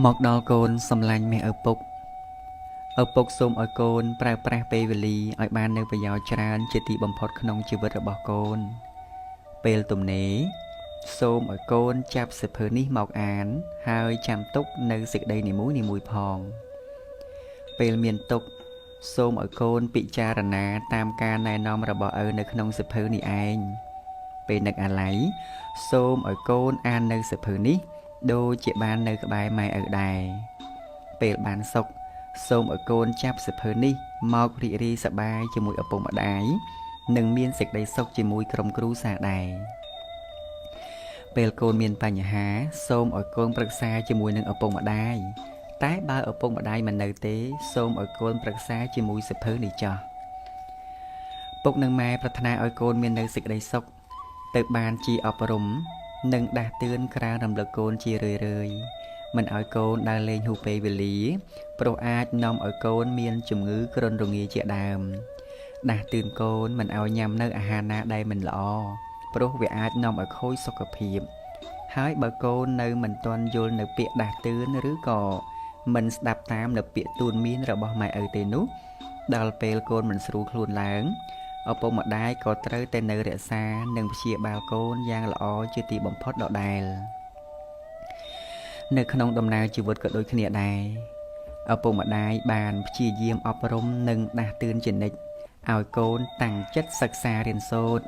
មកដល់កូនសម្លាញ់មាសឪពុកឪពុកសូមឲ្យកូនប្រើប្រាស់ពេលវេលាឲ្យបាននូវប្រយោជន៍ច្រើនជាទីបំផុតក្នុងជីវិតរបស់កូនពេលទំនេរសូមឲ្យកូនចាប់សៀវភៅនេះមកអានហើយចាំទុកនៅសេចក្តីនីមួយៗផងពេលមានទុក្ខសូមឲ្យកូនពិចារណាតាមការណែនាំរបស់ឪនៅក្នុងសៀវភៅនេះឯងពេលនឹកអាល័យសូមឲ្យកូនអាននៅសៀវភៅនេះដូចជាបាននៅក្បែរម៉ែឪដែរពេលបានសុខសូមឲ្យកូនចាប់សៀវភៅនេះមករីករាយសប្បាយជាមួយឪពុកម្ដាយនិងមានសេចក្តីសុខជាមួយក្រុមគ្រួសារដែរពេលកូនមានបញ្ហាសូមឲ្យកូនប្រឹក្សាជាមួយនឹងឪពុកម្ដាយតែបើឪពុកម្ដាយមិននៅទេសូមឲ្យកូនប្រឹក្សាជាមួយសៀវភៅនេះចោះពុកនិងម៉ែប្រាថ្នាឲ្យកូនមាននៅសេចក្តីសុខទៅបានជាអប់រំនិងដាស់តឿនក្រើនរំលឹកកូនជារឿយៗមិនឲ្យកូនដើរលេងហួសពេលវេលាព្រោះអាចនាំឲ្យកូនមានជំងឺគ្រុនរងាជាដើមដាស់តឿនកូនមិនឲ្យញ៉ាំនៅអាហារណាដែលមិនល្អព្រោះវាអាចនាំឲ្យខូចសុខភាពហើយបើកូននៅមិនទាន់យល់នៅពាក្យដាស់តឿនឬក៏មិនស្ដាប់តាមនៅពាក្យទូនមានរបស់ម៉ែឪទេនោះដល់ពេលកូនមិនស្រួលខ្លួនឡើងឪពុកម្ដាយក៏ត្រូវតែនៅរក្សានិងព្យាបាលកូនយ៉ាងល្អជាទីបំផុតដដែលនៅក្នុងដំណើរជីវិតក៏ដូចគ្នាដែរឪពុកម្ដាយបានព្យាយាមអប់រំនិងដាស់តឿនជានិច្ចឲ្យកូនតាំងចិត្តសិក្សារៀនសូត្រ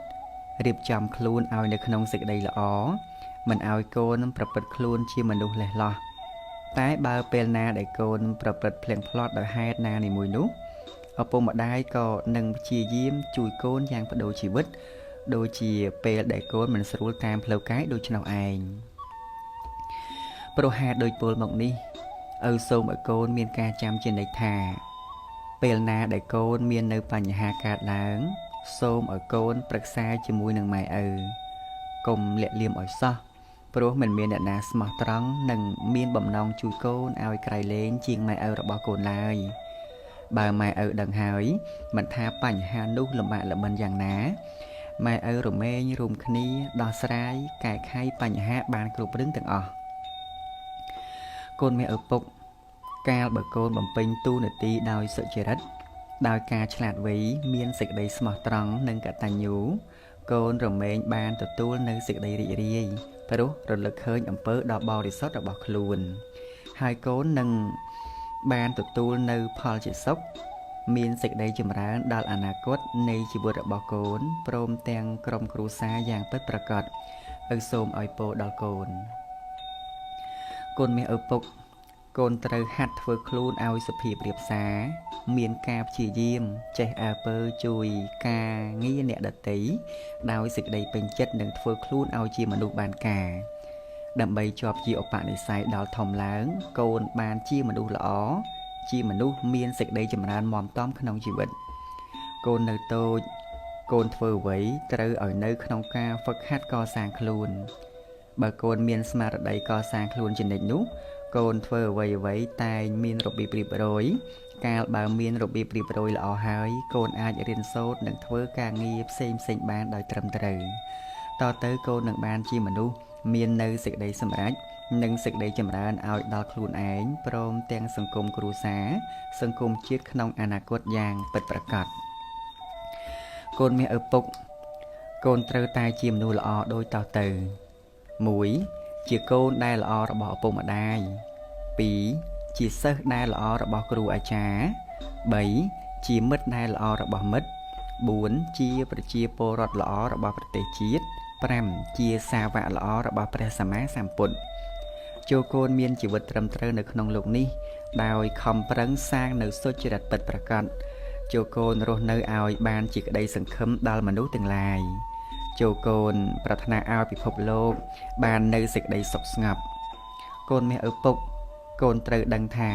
រៀបចំខ្លួនឲ្យនៅក្នុងសេចក្តីល្អមិនឲ្យកូនប្រព្រឹត្តខ្លួនជាមនុស្សលេះលោះតែបើពេលណាដែលកូនប្រព្រឹត្តភ្លៀងភ្លាត់ដោយហេតុណានីមួយនោះឪពុកម្ដាយក៏នឹងព្យាយាមជួយកូនយ៉ាងប្ដូរជីវិតដូចជាពេលដែលកូនមិនស្រួលតាមផ្លូវកាយដូច្នោះឯងព្រោះហេតុដូចពលមកនេះឪសូមឲ្យកូនមានការចាំជានិច្ចថាពេលណាដែលកូនមាននៅបញ្ហាកើតឡើងសូមឲ្យកូនប្រឹក្សាជាមួយនឹងម៉ែឪកុំលាក់លៀមឲ្យសោះព្រោះមិនមានអ្នកណាស្មោះត្រង់និងមានបំណងជួយកូនឲ្យក្រៃលែងជាងម៉ែឪរបស់កូនឡើយបើម៉ែឪដឹងហើយមិនថាបញ្ហានោះលំបាកលំបិនយ៉ាងណាម៉ែឪរមែងរួមគ្នាដោះស្រាយកែខៃបញ្ហាបានគ្រប់រឿងទាំងអស់កូនមាសឪពុកកាលបើកូនបំពេញតួនាទីដោយសុចរិតដោយការឆ្លាតវៃមានសេចក្តីស្មោះត្រង់និងកតញ្ញូកូនរមែងបានទទួលនៅសេចក្តីរីករាយព្រោះរលឹកឃើញអំពើដ៏បរិសុទ្ធរបស់ខ្លួនហើយកូននឹងបានទទួលនៅផលជាសុខមានសេចក្តីចម្រើនដល់អនាគតនៃជីវិតរបស់កូនព្រមទាំងក្រុមគ្រួសារយ៉ាងពិតប្រាកដឪសូមឲ្យពរដល់កូនកូនមាសឪពុកកូនត្រូវហាត់ធ្វើខ្លួនឲ្យសុភាពរាបសារមានការព្យាយាមចេះអើពើជួយការងារអ្នកដទៃដោយសេចក្តីពេញចិត្តនិងធ្វើខ្លួនឲ្យជាមនុស្សបានការដើម្បីជាប់ជាឧបនិស្ស័យដល់ធំឡើងកូនបានជាមនុស្សល្អជាមនុស្សមានសេចក្តីចម្រើនមាំទាំក្នុងជីវិតកូននៅតូចកូនធ្វើអ្វីត្រូវឲ្យនៅក្នុងការហ្វឹកហាត់កសាងខ្លួនបើកូនមានស្មារតីកសាងខ្លួនជានិច្ចនោះកូនធ្វើអ្វីៗតែងមានរបៀបរៀបរយកាលបើមានរបៀបរៀបរយល្អហើយកូនអាចរៀនសូត្រនិងធ្វើការងារផ្សេងៗបានដោយត្រឹមត្រូវតទៅកូននឹងបានជាមនុស្សមាននៅសេចក្តីសម្រេចនិងសេចក្តីចម្រើនឲ្យដល់ខ្លួនឯងព្រមទាំងសង្គមគ្រួសារសង្គមជាតិក្នុងអនាគតយ៉ាងពិតប្រាកដកូនមាសឪពុកកូនត្រូវតែជាមនុស្សល្អដូចតទៅ1ជាកូនដែលល្អរបស់ឪពុកម្ដាយ2ជាសិស្សដែលល្អរបស់គ្រូអាចារ្យ3ជាមិត្តដែលល្អរបស់មិត្ត4ជាប្រជាពលរដ្ឋល្អរបស់ប្រទេសជាតិ5ជាសាវកល្អរបស់ព្រះសម្មាសម្ពុទ្ធចូលកូនមានជីវិតត្រឹមត្រូវនៅក្នុងលោកនេះដោយខំប្រឹងសាងនៅសុចរិតពិតប្រាកដចូលកូនរស់នៅឲ្យបានជាក្តីសង្ឃឹមដល់មនុស្សទាំងឡាយចូលកូនប្រាថ្នាឲ្យពិភពលោកបាននៅសេចក្តីសុខស្ងប់កូនមាសឪពុកកូនត្រូវដឹងថា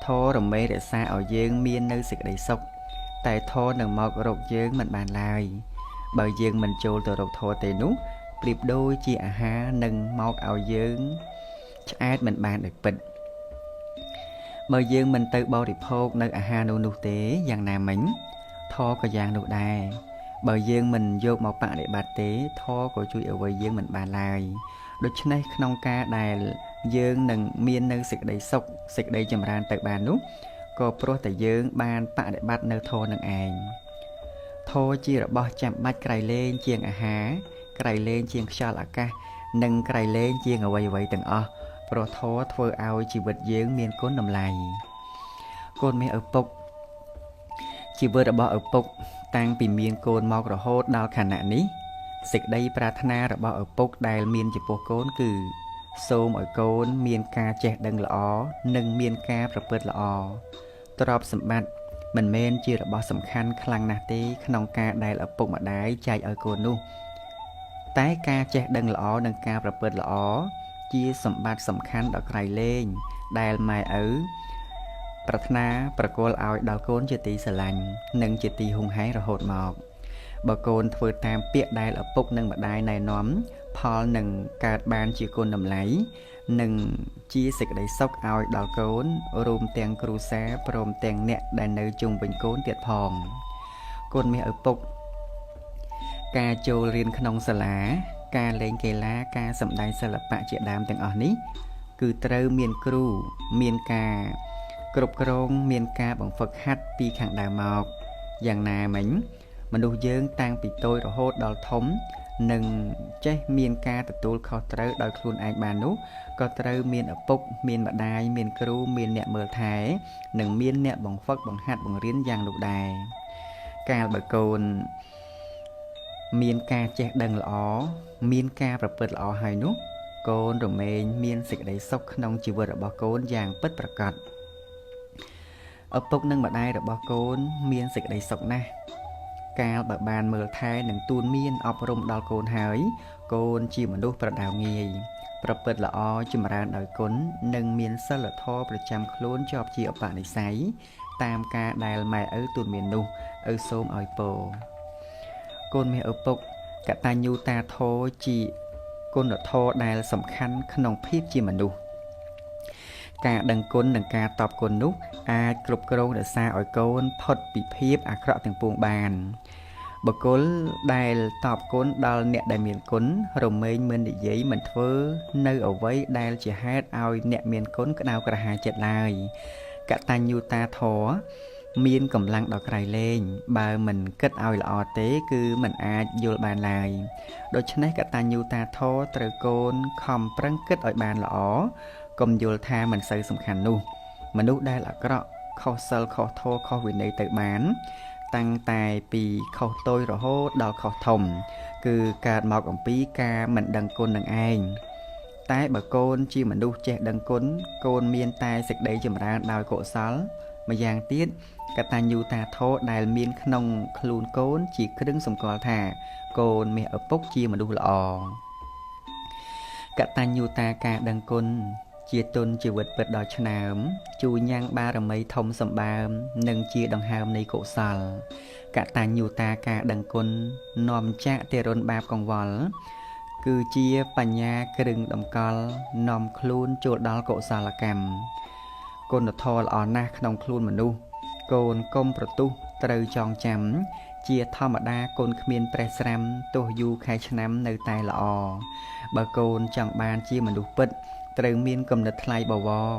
ធម៌រមែងរក្សាឲ្យយើងមាននៅសេចក្តីសុខតែធម៌នឹងមករកយើងមិនបានឡើយបើយើងមិនចូលទៅរកធម៌ទេនោះប្រៀបដូចជាអាហារនឹងមកឲ្យយើងឆ្អែតមិនបានដោយពិតបើយើងមិនទៅបរិភោគនៅអាហារនោះទេយ៉ាងណាមិញធម៌ក៏យ៉ាងនោះដែរបើយើងមិនយកមកបដិបត្តិទេធម៌ក៏ជួយអ្វីយើងមិនបានឡើយដូច្នេះក្នុងការដែល យើងនឹងមាននៅសេចក្តីសុខសេចក្តីចម្រើនទៅបាននោះក៏ព្រោះតែយើងបានបដិបត្តិនៅធម៌នឹងឯងធម៌ជារបស់ចាំបាច់ក្រៃលែងជាងអាហារក្រៃលែងជាងខ្យល់អាកាសនិងក្រៃលែងជាងអ្វីៗទាំងអស់ព្រោះធម៌ធ្វើឲ្យជីវិតយើងមានគុណតម្លៃកូនមាសឪពុកជីវិតរបស់ឪពុកតាំងពីមានកូនមករហូតដល់ខណៈនេះសេចក្តីប្រាថ្នារបស់ឪពុកដែលមានចំពោះកូនគឺសូមឲ្យកូនមានការចេះដឹងល្អនិងមានការប្រព្រឹត្តល្អទ្រព្យសម្បត្តិមិនមែនជារបស់សំខាន់ខ្លាំងណាស់ទេក្នុងការដែលឪពុកម្ដាយចែកឲ្យកូននោះតែការចេះដឹងល្អនិងការប្រព្រឹត្តល្អជាសម្បត្តិសំខាន់ដ៏ក្រៃលែងដែលម៉ែឪប្រាថ្នាប្រគល់ឲ្យដល់កូនជាទីស្រឡាញ់និងជាទីហួងហែងរហូតមកបើកូនធ្វើតាមពាក្យដែលឪពុកនិងម្ដាយណែនាំផលនឹងកើតបានជាគុណតម្លៃនិងជាសេចក្តីសុខឲ្យដល់កូនរួមទាំងគ្រួសារព្រមទាំងអ្នកដែលនៅជុំវិញកូនទៀតផងកូនមាសឪពុកការចូលរៀនក្នុងសាលាការលេងកីឡាការសម្ដែងសិល្បៈជាដើមទាំងអស់នេះគឺត្រូវមានគ្រូមានការគ្រប់គ្រងមានការបង្ហ្វឹកហាត់ពីខាងដើមមកយ៉ាងណាមិញមនុស្សយើងតាំងពីតូចរហូតដល់ធំនិងចេះមានការទទួលខុសត្រូវដោយខ្លួនឯងបាននោះក៏ត្រូវមានឪពុកមានម្ដាយមានគ្រូមានអ្នកមើលថែនិងមានអ្នកបង្ហ្វឹកបង្ហាត់បង្រៀនយ៉ាងនោះដែរកាលបើកូនមានការចេះដឹងល្អមានការប្រព្រឹត្តល្អហើយនោះកូនរមែងមានសេចក្តីសុខក្នុងជីវិតរបស់កូនយ៉ាងពិតប្រាកដឪពុកនិងម្ដាយរបស់កូនមានសេចក្តីសុខណាស់កាលបើបានមើលថែនិងទូនមានអប់រំដល់កូនហើយកូនជាមនុស្សប្រដៅងាយប្រព្រឹត្តល្អចម្រើនដោយគុណនិងមានសិលធម៌ប្រចាំខ្លួនជាប់ជាឧបនិស្ស័យតាមការដែលម៉ែឪទូនមាននោះឪសូមឲ្យពរកូនមាសឪពុកកតញ្ញូតាធម៌ជាគុណធម៌ដែលសំខាន់ក្នុងភាពជាមនុស្សការដឹងគុណនិងការតបគុណនោះអាចគ្រប់គ្រងរក្សាឲ្យកូនផុតពីភាពអាក្រក់ទាំងពួងបានបុគ្គលដែលតបគុណដល់អ្នកដែលមានគុណរមែងមិននិយាយមិនធ្វើនៅអ្វីដែលជាហេតុឲ្យអ្នកមានគុណក្តៅក្រហាយចិត្តឡើយកតញ្ញូតាធម៌មានកម្លាំងដ៏ក្រៃលែងបើមិនគិតឲ្យល្អទេគឺមិនអាចយល់បានឡើយដូច្នេះកតញ្ញូតាធម៌ត្រូវកូនខំប្រឹងគិតឲ្យបានល្អកុំយល់ថាមិនសូវសំខាន់នោះមនុស្សដែលអាក្រក់ខុសសិលខុសធម៌ខុសវិន័យទៅបានតាំងតែពីខុសតូចរហូតដល់ខុសធំគឺកើតមកអំពីការមិនដឹងគុណនឹងឯងតែបើកូនជាមនុស្សចេះដឹងគុណកូនមានតែសេចក្តីចម្រើនដោយកុសលម្យ៉ាងទៀតកតញ្ញូតាធម៌ដែលមានក្នុងខ្លួនកូនជាគ្រឿងសម្គាល់ថាកូនមាសឪពុកជាមនុស្សល្អកតញ្ញូតាការដឹងគុណជាទុនជីវិតពិតដ៏ឆ្នើមជួយញ៉ាំងបារមីធំសម្បើមនិងជាដង្ហើមនៃកុសលកតញ្ញូតាការដឹងគុណនាំចាកទរុនបាបកង្វល់គឺជាបញ្ញាគ្រឿងតម្កល់នាំខ្លួនចូលដល់កុសលកម្មគុណធម៌ល្អណាស់ក្នុងខ្លួនមនុស្សកូនកុំប្រទុះត្រូវចងចាំជាធម្មតាកូនគ្មានប្រេះស្រាំទោះយូរខែឆ្នាំនៅតែល្អបើកូនចង់បានជាមនុស្សពិតត្រូវមានគំនិតថ្លៃបវរ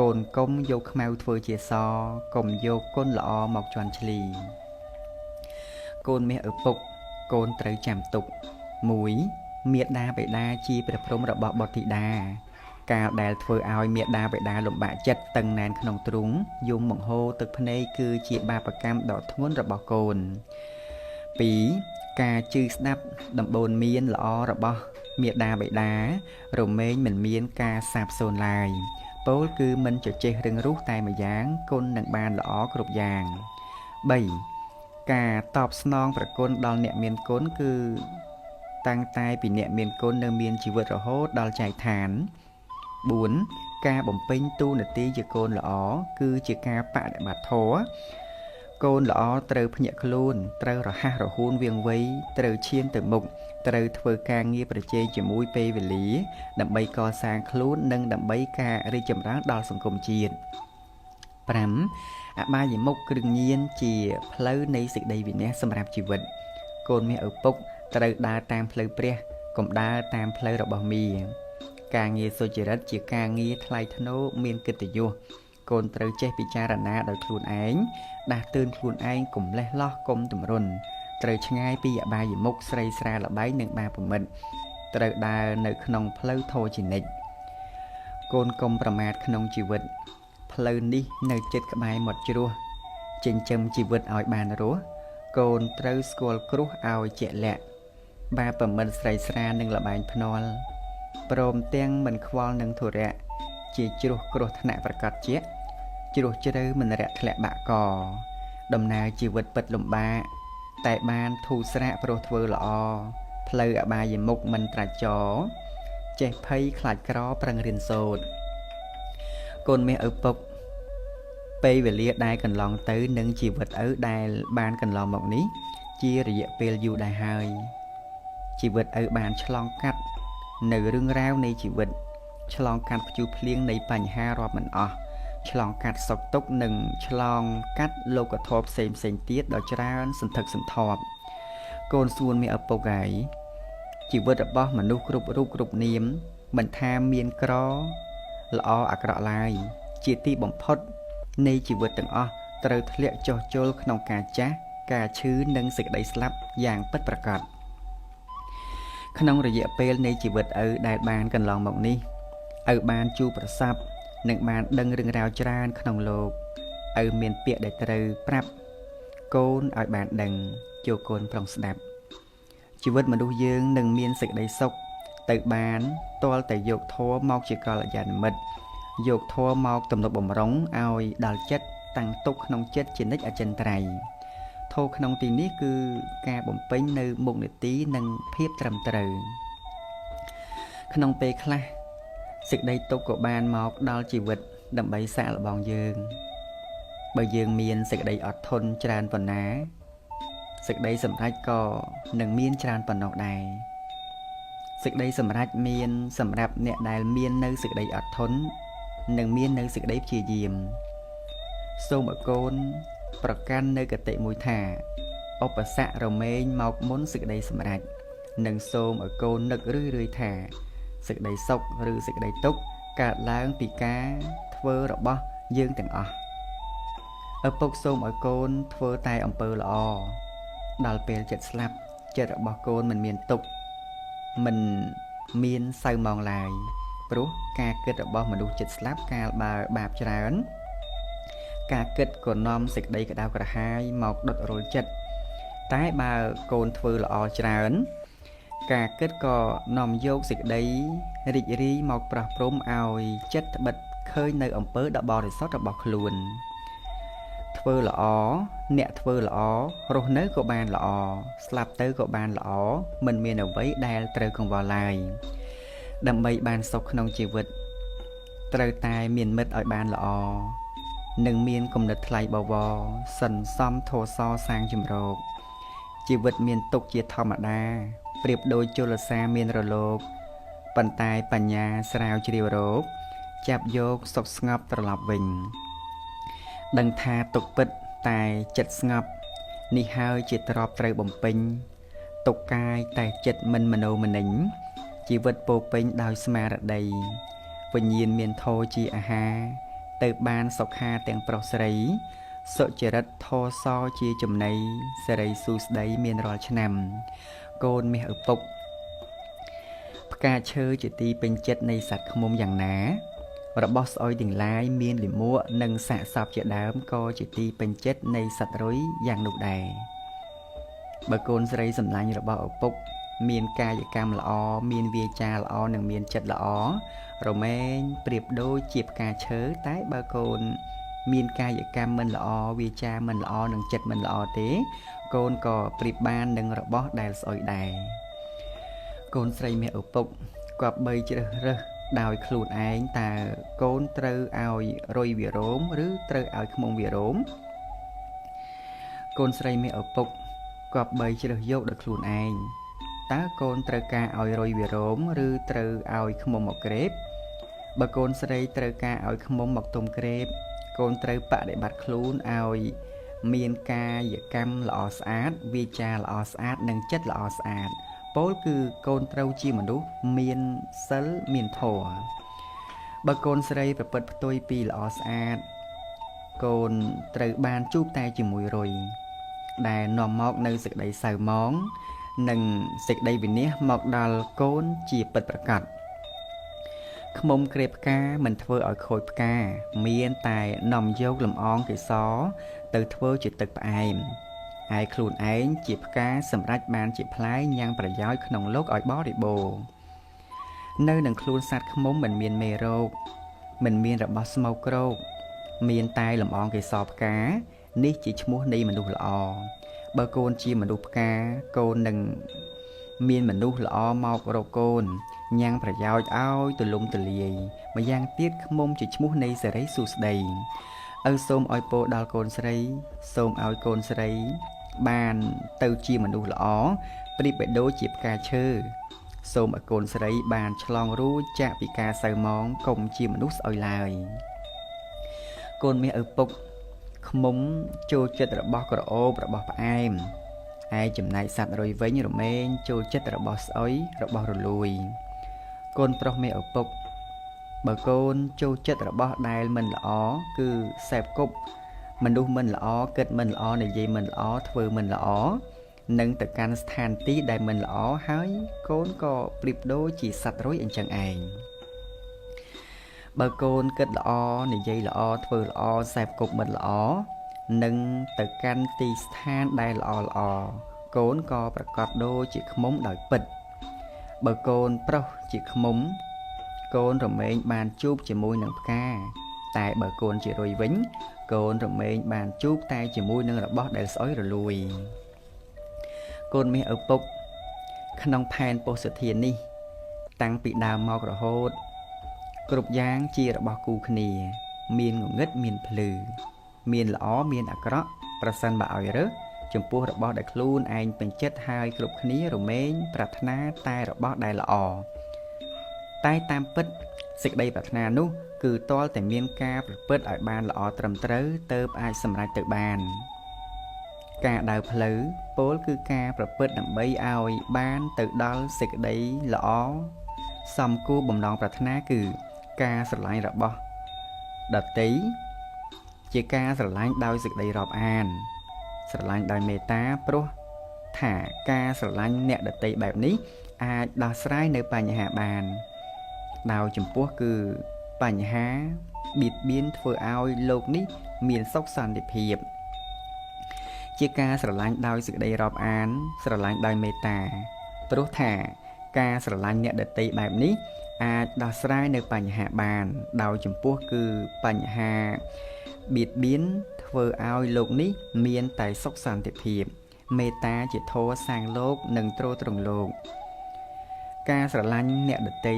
កូនកុំយកខ្មៅធ្វើជាសកុំយកគុណល្អមកជន់ឈ្លីកូនមាសឪពុកកូនត្រូវចាំទុក1មាតាបិតាជាព្រះព្រហ្មរបស់បុត្រធីតាកាលដែលធ្វើឲ្យមាតាបិតាលំបាកចិត្តតឹងណែនក្នុងទ្រុងយំបង្ហូរទឹកភ្នែកគឺជាបាបកម្មដ៏ធ្ងន់របស់កូន2ការជឿស្ដាប់ដំបូន្មានល្អរបស់មាតាបិតារមែងមិនមានការសាបសូន្យឡើយពោលគឺមិនចចេះរឹងរូសតែម្យ៉ាងគុណនឹងបានល្អគ្រប់យ៉ាង3ការតបស្នងប្រគុណដល់អ្នកមានគុណគឺតាំងតែពីអ្នកមានគុណនៅមានជីវិតរហូតដល់ចែកឋាន4ការបំពេញតួនាទីជាកូនល្អគឺជាការបដិបត្តិធម៌កូនល្អត្រូវភ្ញាក់ខ្លួនត្រូវរហ័សរហួនវាងវៃត្រូវឈានទៅមុខត្រូវធ្វើការងារប្រជែងជាមួយពេលវេលាដើម្បីកសាងខ្លួននិងដើម្បីការរីកចម្រើនដល់សង្គមជាតិ5អបាយមុខគ្រឿងញៀនជាផ្លូវនៃសេចក្តីវិន័យសម្រាប់ជីវិតកូនមាសឪពុកត្រូវដើរតាមផ្លូវព្រះកុំដើរតាមផ្លូវរបស់មា ការងារសុចរិតជាការងារថ្លៃថ្នូរមានកិត្តិយសកូនត្រូវចេះពិចារណាដោយខ្លួនឯងដាស់តឿនខ្លួនឯងកុំលេះលោះកុំទម្រុនត្រូវឆ្ងាយពីអបាយមុខស្រីស្រាល្បែងនិងបាបមិត្តត្រូវដើរនៅក្នុងផ្លូវធម៌ជានិច្ចកូនកុំប្រមាថក្នុងជីវិតផ្លូវនេះនៅជិតក្បែរមាត់ជ្រោះចិញ្ចឹមជីវិតឲ្យបានរស់កូនត្រូវស្គាល់គ្រោះឲ្យជាក់លាក់បាបមិត្តស្រីស្រានិងល្បែងភ្នាល់ព្រមទាំងមិនខ្វល់នឹងធុរៈជាជ្រោះគ្រោះថ្នាក់ប្រកាសជាជ្រោះជ្រៅមិនរាក់ធ្លាក់បាក់កដំណើរជីវិតពិតលំបាកតែបានធូរស្រាកព្រោះធ្វើល្អផ្លូវអបាយមុខមិនត្រាច់ចរចេះភ័យខ្លាចក្រប្រឹងរៀនសូត្រកូនមាសឪពុកពេលវេលាដែលកន្លងទៅនិងជីវិតឪដែលបានកន្លងមកនេះជារយៈពេលយូរដែរហើយជីវិតឪបានឆ្លងកាត់នៅរឿងរ៉ាវនៃជីវិតឆ្លងកាត់ព្យុះភ្លៀងនៃបញ្ហារាប់មិនអស់ឆ្លងកាត់សុខទុក្ខនិងឆ្លងកាត់លោកធម៌ផ្សេងផ្សេងទៀតដ៏ច្រើនសន្ធឹកសន្ធាប់កូនសួនមានឪពុកហើយជីវិតរបស់មនុស្សគ្រប់រូបគ្រប់នាមមិនថាមានក្រល្អអាក្រក់ឡើយជាទីបំផុតនៃជីវិតទាំងអស់ត្រូវធ្លាក់ចុះជលក្នុងការចាស់ការឈឺនិងសេចក្តីស្លាប់យ៉ាងពិតប្រាកដក្នុងរយៈពេលនៃជីវិតឪដែលបានកន្លងមកនេះឪបានជួបប្រសពនិងបានដឹងរឿងរ៉ាវច្រើនក្នុងលោកឪមានពាក្យដែលត្រូវប្រាប់កូនឲ្យបានដឹងចូលកូនប្រុងស្ដាប់ជីវិតមនុស្សយើងនឹងមានសេចក្តីសុខទៅបានទាល់តែយកធម៌មកជាកល្យាណមិត្តយកធម៌មកទំនុកបំរុងឲ្យដល់ចិត្តតាំងទុកក្នុងចិត្តជានិច្ចអចិន្ត្រៃយ៍ធម៌ក្នុងទីនេះគឺការបំពេញនៅមុខនីតិនិងភាពត្រឹមត្រូវក្នុងពេលខ្លះសេចក្តីទុក្ខក៏បានមកដល់ជីវិតដើម្បីសាកល្បងយើងបើយើងមានសេចក្តីអត់ធន់ច្រើនប៉ុណ្ណាសេចក្តីសម្រេចក៏នឹងមានច្រើនប៉ុណ្ណោះដែរសេចក្តីសម្រេចមានសម្រាប់អ្នកដែលមាននៅសេចក្តីអត់ធន់និងមាននៅសេចក្តីព្យាយាមសូមឲ្យកូនប្រកាន់នៅគតិមួយថាឧបសគ្គរមែងមកមុនសេចក្តីសម្រេចនិងសូមឲ្យកូននឹករឿយៗថាសេចក្តីសុខឬសេចក្តីទុក្ខកើតឡើងពីការធ្វើរបស់យើងទាំងអស់ឪពុកសូមឲ្យកូនធ្វើតែអំពើល្អដល់ពេលចិត្តស្លាប់ចិត្តរបស់កូនមិនមានទុក្ខមិនមានសៅមងឡើយព្រោះការគិតរបស់មនុស្សចិត្តស្លាប់កាលបើបាបច្រើនការគិតក៏នាំសេចក្តីក្តៅក្រហាយមកដុតរលចិត្តតែបើកូនធ្វើល្អច្រើនការគិតក៏នាំយកសេចក្តីរីករាយមកប្រោះព្រំឲ្យចិត្តត្បិតឃើញនៅអំពើដ៏បរិសុទ្ធរបស់ខ្លួនធ្វើល្អអ្នកធ្វើល្អរស់នៅក៏បានល្អស្លាប់ទៅក៏បានល្អមិនមានអ្វីដែលត្រូវកង្វល់ឡើយដើម្បីបានសុខក្នុងជីវិតត្រូវតែមានមិត្តឲ្យបានល្អនិងមានគំនិតថ្លៃបវរសន្សំធម៌សសាងជំរកជីវិតមានទុក្ខជាធម្មតាប្រៀបដូចជលសាមានរលកប៉ុន្តែបញ្ញាស្រាវជ្រាវរោគចាប់យកសុខស្ងប់ត្រឡប់វិញដឹងថាទុក្ខពិតតែចិត្តស្ងប់នេះហើយជាទ្រព្យត្រូវបំពេញទុក្ខកាយតែចិត្តមិនមโนមនិញជីវិតពោពេញដោយស្មារតីវិញ្ញាណមានធម៌ជាអាហារទៅបានសុខាទាំងប្រុសស្រីសុចរិតធម៌សជាចំណីសេរីសួស្តីមានរាល់ឆ្នាំកូនមាសឪពុកផ្កាឈើជាទីពេញចិត្តនៃសត្វឃ្មុំយ៉ាងណារបស់ស្អុយទាំងឡាយមានលិមួកនិងសាកសពជាដើមក៏ជាទីពេញចិត្តនៃសត្វរុយយ៉ាងនោះដែរបើកូនស្រីសម្លាញ់របស់ឪពុកមានកាយកម្មល្អមានវាចាល្អនិងមានចិត្តល្អរមែងប្រៀបដូចជាផ្កាឈើតែបើកូនមានកាយកម្មមិនល្អវាចាមិនល្អនិងចិត្តមិនល្អទេកូនក៏ប្រៀបបាននឹងរបស់ដែលស្អុយដែរកូនស្រីមាសឪពុកគប្បីជ្រើសរើសដោយខ្លួនឯងតើកូនត្រូវឲ្យរុយវារោមឬត្រូវឲ្យខ្មុំវារោមកូនស្រីមាសឪពុកគប្បីជ្រើសយកដោយខ្លួនឯងតើកូនត្រូវការឲ្យរុយវារោមឬត្រូវឲ្យខ្មុំមកក្រេបបើកូនស្រីត្រូវការឲ្យខ្មុំមកទុំក្រេបកូនត្រូវបដិបត្តិខ្លួនឲ្យមានកាយកម្មល្អស្អាតវាចាល្អស្អាតនិងចិត្តល្អស្អាត ពោលគឺកូនត្រូវជាមនុស្សមានសិលមានធម៌បើកូនស្រីប្រព្រឹត្តផ្ទុយពីល្អស្អាតកូនត្រូវបានជួបតែជាមួយរុយដែលនាំមកនៅសេចក្តីសៅហ្មងនិងសេចក្តីវិនាសមកដល់កូនជាពិតប្រាកដខ្មុំក្រេបផ្កាមិនធ្វើឲ្យខូចផ្កាមានតែនាំយកលំអងកេសរទៅធ្វើជាទឹកផ្អែមឯខ្លួនឯងជាផ្កាសម្រេចបានជាផ្លែញ៉ាំងប្រយោជន៍ក្នុងលោកឲ្យបរិបូរណ៍នៅនឹងខ្លួនសត្វខ្មុំមិនមានមេរោគមិនមានរបស់ស្មោកគ្រោកមានតែលំអងកេសរផ្កានេះជាឈ្មោះនៃមនុស្សល្អបើកូនជាមនុស្សផ្កាកូននឹងមានមនុស្សល្អមករកកូនញ៉ាំងប្រយោជន៍ឲ្យទូលំទូលាយម្យ៉ាងទៀតខ្មុំជាឈ្មោះនៃសិរីសួស្តីឪសូមឲ្យពោដល់កូនស្រីសូមឲ្យកូនស្រីបានទៅជាមនុស្សល្អប្រៀបបីដូចជាផ្កាឈើសូមឲ្យកូនស្រីបានឆ្លងរួចចាកពីការសៅហ្មងកុំជាមនុស្សស្អុយឡើយកូនមាសឪពុកខ្មុំចូលចិត្តរបស់ក្រអូបរបស់ផ្អែមឯចំណែកសត្វរុយវិញរមែងចូលចិត្តរបស់ស្អុយរបស់រលួយកូនប្រុសមាសឪពុកបើកូនចូលចិត្តរបស់ដែលមិនល្អគឺសេពគប់មនុស្សមិនល្អគិតមិនល្អនិយាយមិនល្អធ្វើមិនល្អនិងទៅកាន់ស្ថានទីដែលមិនល្អហើយកូនក៏ប្រៀបដូចជាសត្វរុយអញ្ចឹងឯងបើកូនគិតល្អនិយាយល្អធ្វើល្អសេពគប់មិត្តល្អនិងទៅកាន់ទីស្ថានដែលល្អល្អកូនក៏ប្រកាសដូចជាខ្មុំដោយពិតបើកូនប្រុសជាខ្មុំកូនរមែងបានជួបជាមួយនឹងផ្កាតែបើកូនជារុយវិញកូនរមែងបានជួបតែជាមួយនឹងរបស់ដែលស្អុយរលួយកូនមាសឪពុកក្នុងផែនពោសធាននេះតាំងពីដើមមករហូតគ្រប់យ៉ាងជារបស់គូគ្នាមានងងឹតមានភ្លឺមានល្អមានអាក្រក់ប្រសិនបើឲ្យរើសចំពោះរបស់ដែលខ្លួនឯងពេញចិត្តហើយគ្រប់គ្នារមែងប្រាថ្នាតែរបស់ដែលល្អតែតាមពិតសេចក្តីប្រាថ្នានោះគឺទាល់តែមានការប្រព្រឹត្តឲ្យបានល្អត្រឹមត្រូវទើបអាចសម្រេចទៅបានការដើរផ្លូវពោលគឺការប្រព្រឹត្តដើម្បីឲ្យបានទៅដល់សេចក្តីល្អសំគួរបំណងប្រាថ្នាគឺការស្រឡាញ់របស់ដទៃជាការស្រឡាញ់ដោយសេចក្តីរាប់អានស្រឡាញ់ដោយមេត្តាព្រោះថាការស្រឡាញ់អ្នកដទៃបែបនេះអាចដោះស្រាយនៅបញ្ហាបានដោយចំពោះគឺបញ្ហាបៀតបៀនធ្វើឲ្យលោកនេះមានសុខសន្តិភាពជាការស្រឡាញ់ដោយសេចក្តីរាប់អានស្រឡាញ់ដោយមេត្តាព្រោះថាការស្រឡាញ់អ្នកដទៃបែបនេះអាចដោះស្រាយនៅបញ្ហាបានដោយចំពោះគឺបញ្ហាបៀតបៀនធ្វើឲ្យលោកនេះមានតែសុខសន្តិភាពមេត្តាជាធម៌សាងលោកនិងទ្រទ្រង់លោកការស្រឡាញ់អ្នកដទៃ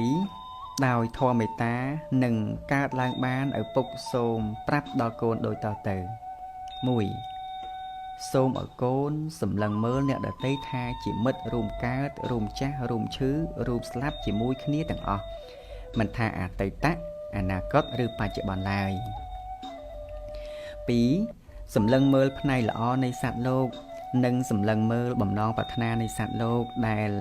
ដោយធម៌មេត្តានឹងកើតឡើងបានឪពុកសូមប្រាប់ដល់កូនដូចតទៅ1សូមឲ្យកូនសម្លឹងមើលអ្នកដទៃថាជាមិត្តរួមកើតរួមចាស់រួមឈឺរួមស្លាប់ជាមួយគ្នាទាំងអស់មិនថាអតីតអនាគតឬបច្ចុប្បន្នឡើយ2សម្លឹងមើលផ្នែកល្អនៃសត្វលោកនិងសម្លឹងមើលបំណងប្រាថ្នានៃសត្វលោកដែល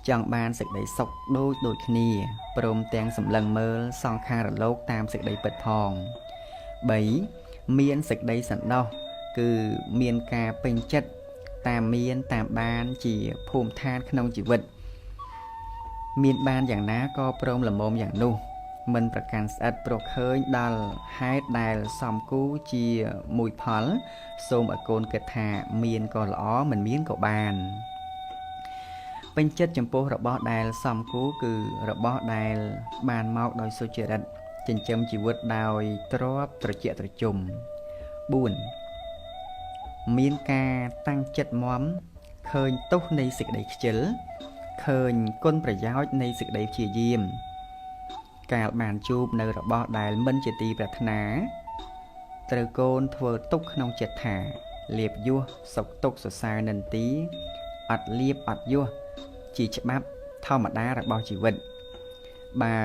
ចង់បានសេចក្តីសុខដូចគ្នាព្រមទាំងសម្លឹងមើលសង្ខារលោកតាមសេចក្តីពិតផង3មានសេចក្តីសន្តោសគឺមានការពេញចិត្តតាមមានតាមបានជាភូមិឋានក្នុងជីវិតមានបានយ៉ាងណាក៏ព្រមល្មមយ៉ាងនោះមិនប្រកាន់ស្អិតព្រោះឃើញដល់ហេតុដែលសំគូជាមួយផលសូមឲ្យកូនគិតថាមានក៏ល្អមិនមានក៏បានពេញចិត្តចំពោះរបស់ដែលសំគូគឺរបស់ដែលបានមកដោយសុចរិតចិញ្ចឹមជីវិតដោយទ្រព្យត្រជាក់ត្រជុំ4មានការតាំងចិត្តមាំឃើញទោសនៃសេចក្តីខ្ជិលឃើញគុណប្រយោជន៍នៃសេចក្តីព្យាយាមកាលបានជួបនៅរបស់ដែលមិនជាទីប្រាថ្នាត្រូវកូនធ្វើទុកក្នុងចិត្តថាលាភយសសុខទុក្ខសរសើរនិន្ទាអត់លាភអត់យសជាច្បាប់ធម្មតារបស់ជីវិតបើ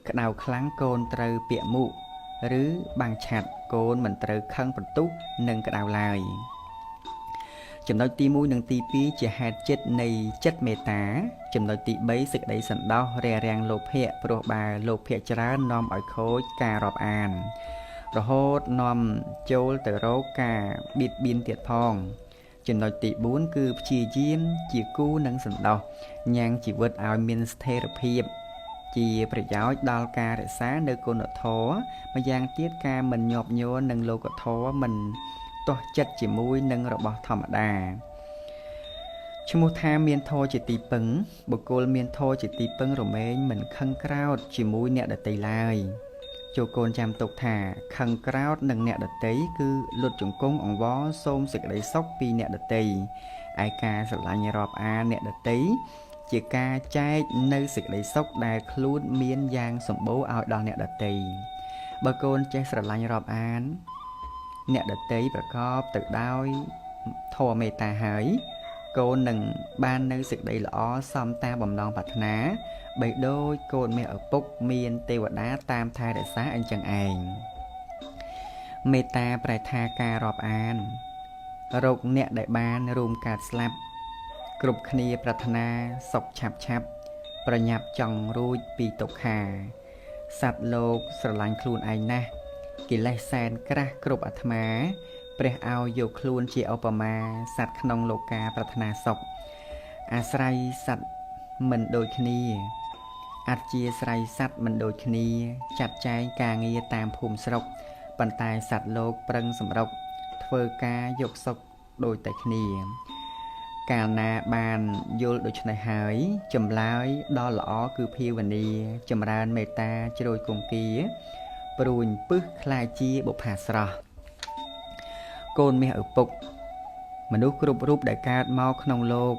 ក្តៅខ្លាំងកូនត្រូវពាក់មុខឬបាំងឆ័ត្រកូនមិនត្រូវខឹងបន្ទុះនិងក្តៅឡើយ ចំណុចទី1និងទី2ជាហេតុចិត្តនៃចិត្តមេត្តាចំណុចទី3សេចក្តីសន្តោសរារាំងលោភៈព្រោះបើលោភៈច្រើននាំឲ្យខូចការរាប់អានរហូតនាំចូលទៅរកការបៀតបៀនទៀតផងចំណុចទី4គឺព្យាយាមជាគូនឹងសន្តោសញ៉ាំងជីវិតឲ្យមានស្ថិរភាពជាប្រយោជន៍ដល់ការរក្សានៅគុណធម៌ម្យ៉ាងទៀតការមិនញាប់ញ័រនឹងលោកធម៌មិនទាស់ចិត្តជាមួយនឹងរបស់ធម្មតាឈ្មោះថាមានធម៌ជាទីពឹងបុគ្គលមានធម៌ជាទីពឹងរមែងមិនខឹងក្រោធជាមួយអ្នកដទៃឡើយចូលកូនចាំទុកថាខឹងក្រោធនឹងអ្នកដទៃគឺលុតជង្គង់អង្វរសូមសេចក្តីសុខពីអ្នកដទៃឯការស្រឡាញ់រាប់អានអ្នកដទៃជាការចែកនៅសេចក្តីសុខដែលខ្លួនមានយ៉ាងសម្បូរឲ្យដល់អ្នកដទៃបើកូនចេះស្រឡាញ់រាប់អានអ្នកដទៃប្រកបទៅដោយធម៌មេត្តាហើយកូននឹងបាននៅសេចក្តីល្អសមតាមបំណងប្រាថ្នាបីដូចកូនមានឪពុកមានទេវតាតាមថែរក្សាអញ្ចឹងឯងមេត្តាប្រែថាការរាប់អានរកអ្នកដែលបានរួមកើតស្លាប់គ្រប់គ្នាប្រាថ្នាសុខឆាប់ឆាប់ប្រញាប់ចង់រួចពីទុក្ខាសត្វលោកស្រឡាញ់ខ្លួនឯងណាស់កិលេសសែនក្រាស់គ្រប់អាត្មាព្រះឲ្យយកខ្លួនជាឧបមាសត្វក្នុងលោកាប្រាថ្នាសុខអាស្រ័យសត្វមិនដូចគ្នាអធ្យាស្រ័យសត្វមិនដូចគ្នាចាត់ចែងការងារតាមភូមិស្រុកប៉ុន្តែសត្វលោកប្រឹងសម្រុកធ្វើការយកសុខដូចតែគ្នាកាលណាបានយល់ដូច្នេះហើយចម្លើយដ៏ល្អគឺភាវនាចម្រើនមេត្តាជ្រោយគង្គាព្រួញពឹសខ្លាចជាបុប្ផាស្រស់កូនមាសឪពុកមនុស្សគ្រប់រូបដែលកើតមកក្នុងលោក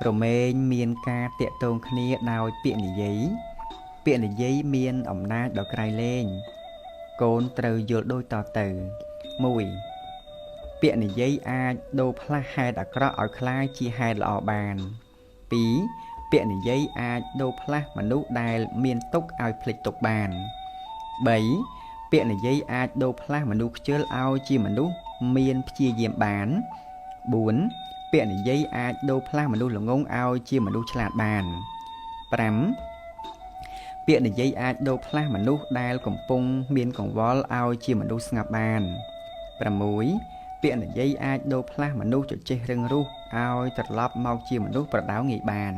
រមែងមានការតាក់ទងគ្នាដោយពាក្យនិយាយពាក្យនិយាយមានអំណាចដ៏ក្រៃលែងកូនត្រូវយល់ដូចតទៅ1ពាក្យនិយាយអាចដូរផ្លាស់ហេតុអាក្រក់ឲ្យក្លាយជាហេតុល្អបាន2ពាក្យនិយាយអាចដូរផ្លាស់មនុស្សដែលមានទុក្ខឲ្យភ្លេចទុក្ខបាន3ពាក្យនិយាយអាចដូរផ្លាស់មនុស្សខ្ជិលឲ្យជាមនុស្សមានព្យាយាមបាន4ពាក្យនិយាយអាចដូរផ្លាស់មនុស្សល្ងង់ឲ្យជាមនុស្សឆ្លាតបាន5ពាក្យនិយាយអាចដូរផ្លាស់មនុស្សដែលកំពុងមានកង្វល់ឲ្យជាមនុស្សស្ងប់បាន6ពាក្យនិយាយអាចដូរផ្លាស់មនុស្សចចេះរឹងរូសឲ្យត្រឡប់មកជាមនុស្សប្រដៅងាយបាន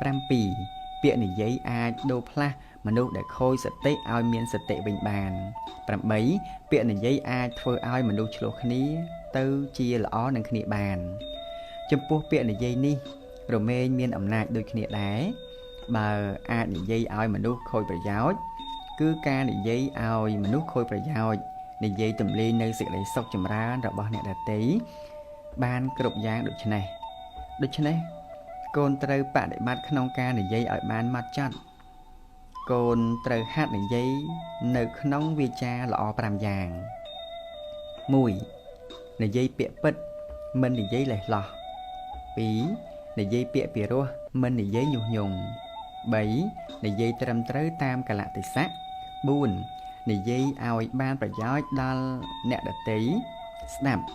7ពាក្យនិយាយអាចដូរផ្លាស់មនុស្សដែលខូចសតិឲ្យមានសតិវិញបាន8ពាក្យនិយាយអាចធ្វើឲ្យមនុស្សឆ្លោះគ្នាទៅជាល្អនឹងគ្នាបានចំពោះពាក្យនិយាយនេះរមែងមានអំណាចដូចគ្នាដែរបើអាចនិយាយឲ្យមនុស្សខូចប្រយោជន៍គឺការនិយាយឲ្យមនុស្សខូចប្រយោជន៍និយាយទម្លាយនៅសេចក្តីសុខចម្រើនរបស់អ្នកដទៃបានគ្រប់យ៉ាងដូច្នេះកូនត្រូវបដិបត្តិក្នុងការនិយាយឲ្យបានម៉ត់ចត់កូនត្រូវហាត់និយាយនៅក្នុងវាចាល្អ5យ៉ាង1និយាយពាក្យពិតមិននិយាយលេះលោះ2និយាយពាក្យពិរោះមិននិយាយញុះញង់3និយាយត្រឹមត្រូវតាមកាលៈទេសៈ4និយាយឲ្យបានប្រយោជន៍ដល់អ្នកដទៃស្ដាប់5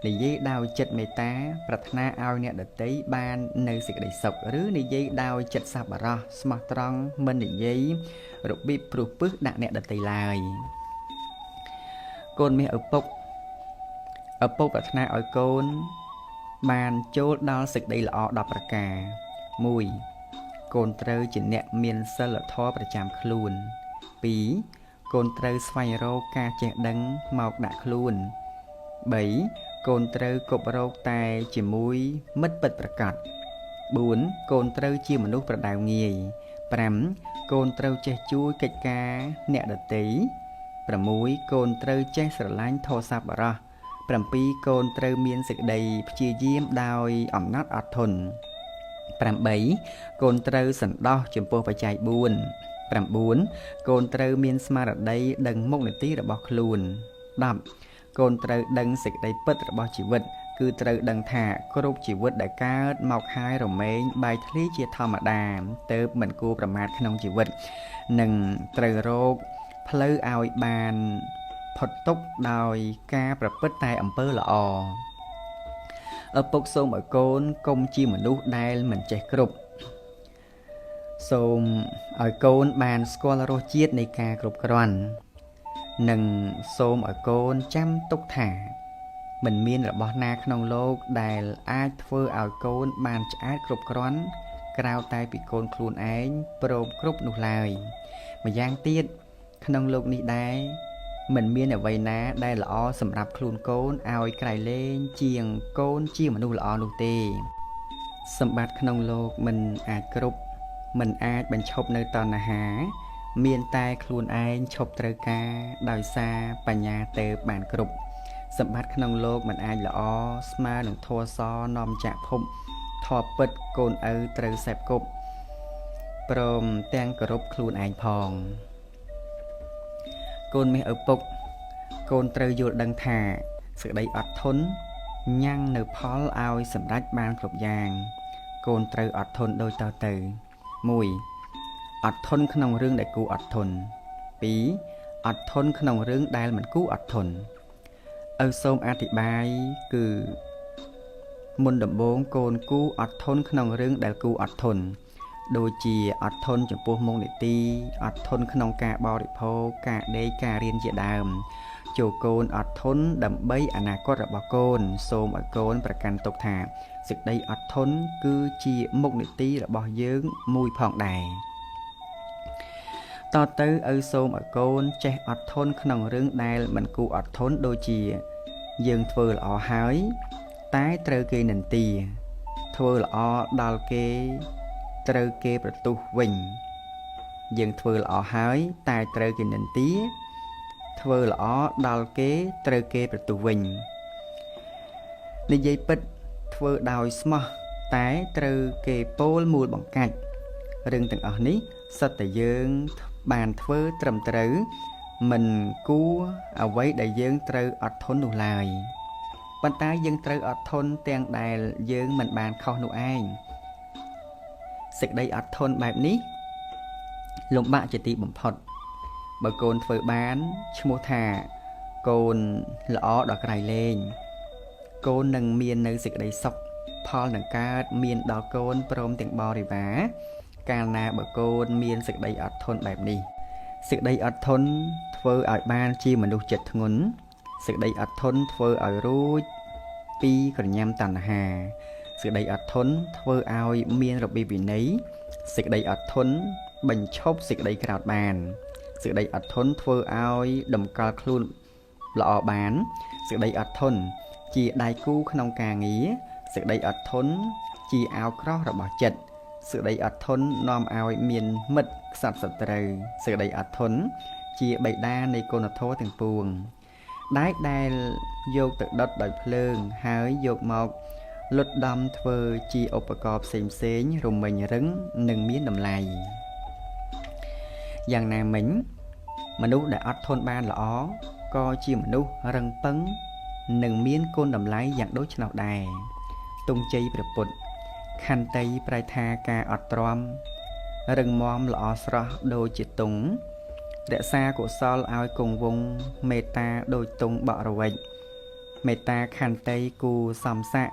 និយាយដោយចិត្តមេត្តាប្រាថ្នាឲ្យអ្នកដទៃបាននៅសេចក្តីសុខឬនិយាយដោយចិត្តសប្បុរសស្មោះត្រង់មិននិយាយរបៀបព្រុសពឹសដាក់អ្នកដទៃឡើយកូនមាសឪពុកឪពុកប្រាថ្នាឲ្យកូនបានចូលដល់សេចក្តីល្អ10ប្រការ1កូនត្រូវជាអ្នកមានសីលធម៌ប្រចាំខ្លួន2កូនត្រូវស្វែងរកការចេះដឹងមកដាក់ខ្លួន3កូនត្រូវគប់រកតែជាមួយមិត្តពិតប្រាកដ4កូនត្រូវជាមនុស្សប្រដៅងាយ5កូនត្រូវចេះជួយកិច្ចការអ្នកដទៃ6កូនត្រូវចេះស្រឡាញ់ធម៌សប្បុរស7កូនត្រូវមានសេចក្តីព្យាយាមដោយអំណត់អត់ធន់8កូនត្រូវសន្តោសចំពោះបច្ច័យ4 9កូនត្រូវមានស្មារតីដឹងមុខនីតិរបស់ខ្លួន10កូនត្រូវដឹងសេចក្តីពិតរបស់ជីវិតគឺត្រូវដឹងថាគ្រប់ជីវិតដែលកើតមកហើយរមែងបែកធ្លាយជាធម្មតាទើបមិនគួរប្រមាថក្នុងជីវិតនិងត្រូវរកផ្លូវឲ្យបានផុតទុក្ខដោយការប្រព្រឹត្តតែអំពើល្អ។ ឪពុកសូមឲ្យកូនកុំជាមនុស្សដែលមិនចេះគ្រប់សូមឲ្យកូនបានស្គាល់រសជាតិនៃការគ្រប់គ្រាន់និងសូមឲ្យកូនចាំទុកថាមិនមានរបស់ណាក្នុងលោកដែលអាចធ្វើឲ្យកូនបានឆ្អែតគ្រប់គ្រាន់ក្រៅតែពីកូនខ្លួនឯងព្រមគ្រប់នោះឡើយម្យ៉ាងទៀតក្នុងលោកនេះដែរមិនមានអ្វីណាដែលល្អសម្រាប់ខ្លួនកូនឲ្យក្រៃលែងជាងកូនជាមនុស្សល្អនោះទេសម្បត្តិក្នុងលោកមិនអាចគ្រប់មិនអាចបញ្ឈប់នៅតណ្ហាមានតែខ្លួនឯងឈប់ត្រូវការដោយសារបញ្ញាទៅបានគ្រប់សម្បត្តិក្នុងលោកមិនអាចល្អស្មើនឹងធម៌សនាំចាក់ភពធម៌ពិតកូនឪត្រូវសេពគប់ព្រមទាំងគោរពខ្លួនឯងផងកូនមាសឪពុកកូនត្រូវយល់ដឹងថាសេចក្តីអត់ធន់ញ៉ាំងនៅផលឲ្យសម្រេចបានគ្រប់យ៉ាងកូនត្រូវអត់ធន់ដូចតទៅ1អត់ធន់ក្នុងរឿងដែលគួរអត់ធន់2អត់ធន់ក្នុងរឿងដែលមិនគួរអត់ធន់ឪសូមអធិប្បាយគឺមុនដំបូងកូនគូអត់ធន់ក្នុងរឿងដែលគូអត់ធន់ដូចជាអត់ធន់ចំពោះមុខនីតិអត់ធន់ក្នុងការបរិភោគការដេកការរៀនជាដើមចូលកូនអត់ធន់ដើម្បីអនាគតរបស់កូនសូមឲ្យកូនប្រកាន់ទុកថាសេចក្តីអត់ធន់គឺជាមុខនីតិរបស់យើងមួយផងដែរតទៅឪសូមឲ្យកូនចេះអត់ធន់ក្នុងរឿងដែលមិនគួរអត់ធន់ដូចជាយើងធ្វើល្អហើយតែត្រូវគេនិន្ទាធ្វើល្អដល់គេត្រូវគេប្រទុះវិញយើងធ្វើល្អហើយតែត្រូវគេនិន្ទាធ្វើល្អដល់គេត្រូវគេប្រទុះវិញនិយាយពិតធ្វើដោយស្មោះតែត្រូវគេពោលមូលបង្កាច់រឿងទាំងអស់នេះសុទ្ធតែយើងបានធ្វើត្រឹមត្រូវមិនគួរអ្វីដែលយើងត្រូវអត់ធន់នោះឡើយប៉ុន្តែយើងត្រូវអត់ធន់ទាំងដែលយើងមិនបានខុសនោះឯងសេចក្តីអត់ធន់បែបនេះលំបាកជាទីបំផុតបើកូនធ្វើបានឈ្មោះថាកូនល្អដល់ក្រៃលែងកូននឹងមាននៅសេចក្តីសុខផលនឹងកើតមានដល់កូនព្រមទាំងបរិវារកាលណាបើកូនមានសេចក្តីអត់ធន់បែបនេះសេចក្តីអត់ធន់ធ្វើឲ្យបានជាមនុស្សចិត្តធ្ងន់សេចក្តីអត់ធន់ធ្វើឲ្យរួចពីក្រញាំតណ្ហាសេចក្តីអត់ធន់ធ្វើឲ្យមានរបៀបវិន័យសេចក្តីអត់ធន់បញ្ឈប់សេចក្តីក្រោធបានសេចក្តីអត់ធន់ធ្វើឲ្យតម្កល់ខ្លួនល្អបានសេចក្តីអត់ធន់ជាដៃគូក្នុងការងារសេចក្តីអត់ធន់ជាអាវក្រោះរបស់ចិត្តសេចក្តីអត់ធន់នាំឲ្យមានមិត្តខ្សត់សត្រូវសេចក្តីអត់ធន់ជាបិតានៃគុណធម៌ទាំងពួងដែកដែលយកទៅដុតដោយភ្លើងហើយយកមកលុតដំធ្វើជាឧបករណ៍ផ្សេងៗរមិញរឹងនិងមានតម្លៃយ៉ាងណាមិញមនុស្សដែលអត់ធន់បានល្អក៏ជាមនុស្សរឹងប៉ឹងនិងមានគុណតម្លៃយ៉ាងដូច្នោះដែរទង់ជ័យព្រះពុទ្ធខន្តីប្រែថាការអត់ទ្រាំរឹងមាំល្អស្រស់ដូចជាទង់រក្សាកុសលឲ្យគង់វង្សមេត្តាដូចទង់បរិវិចមេត្តាខន្តីគូសំស័ក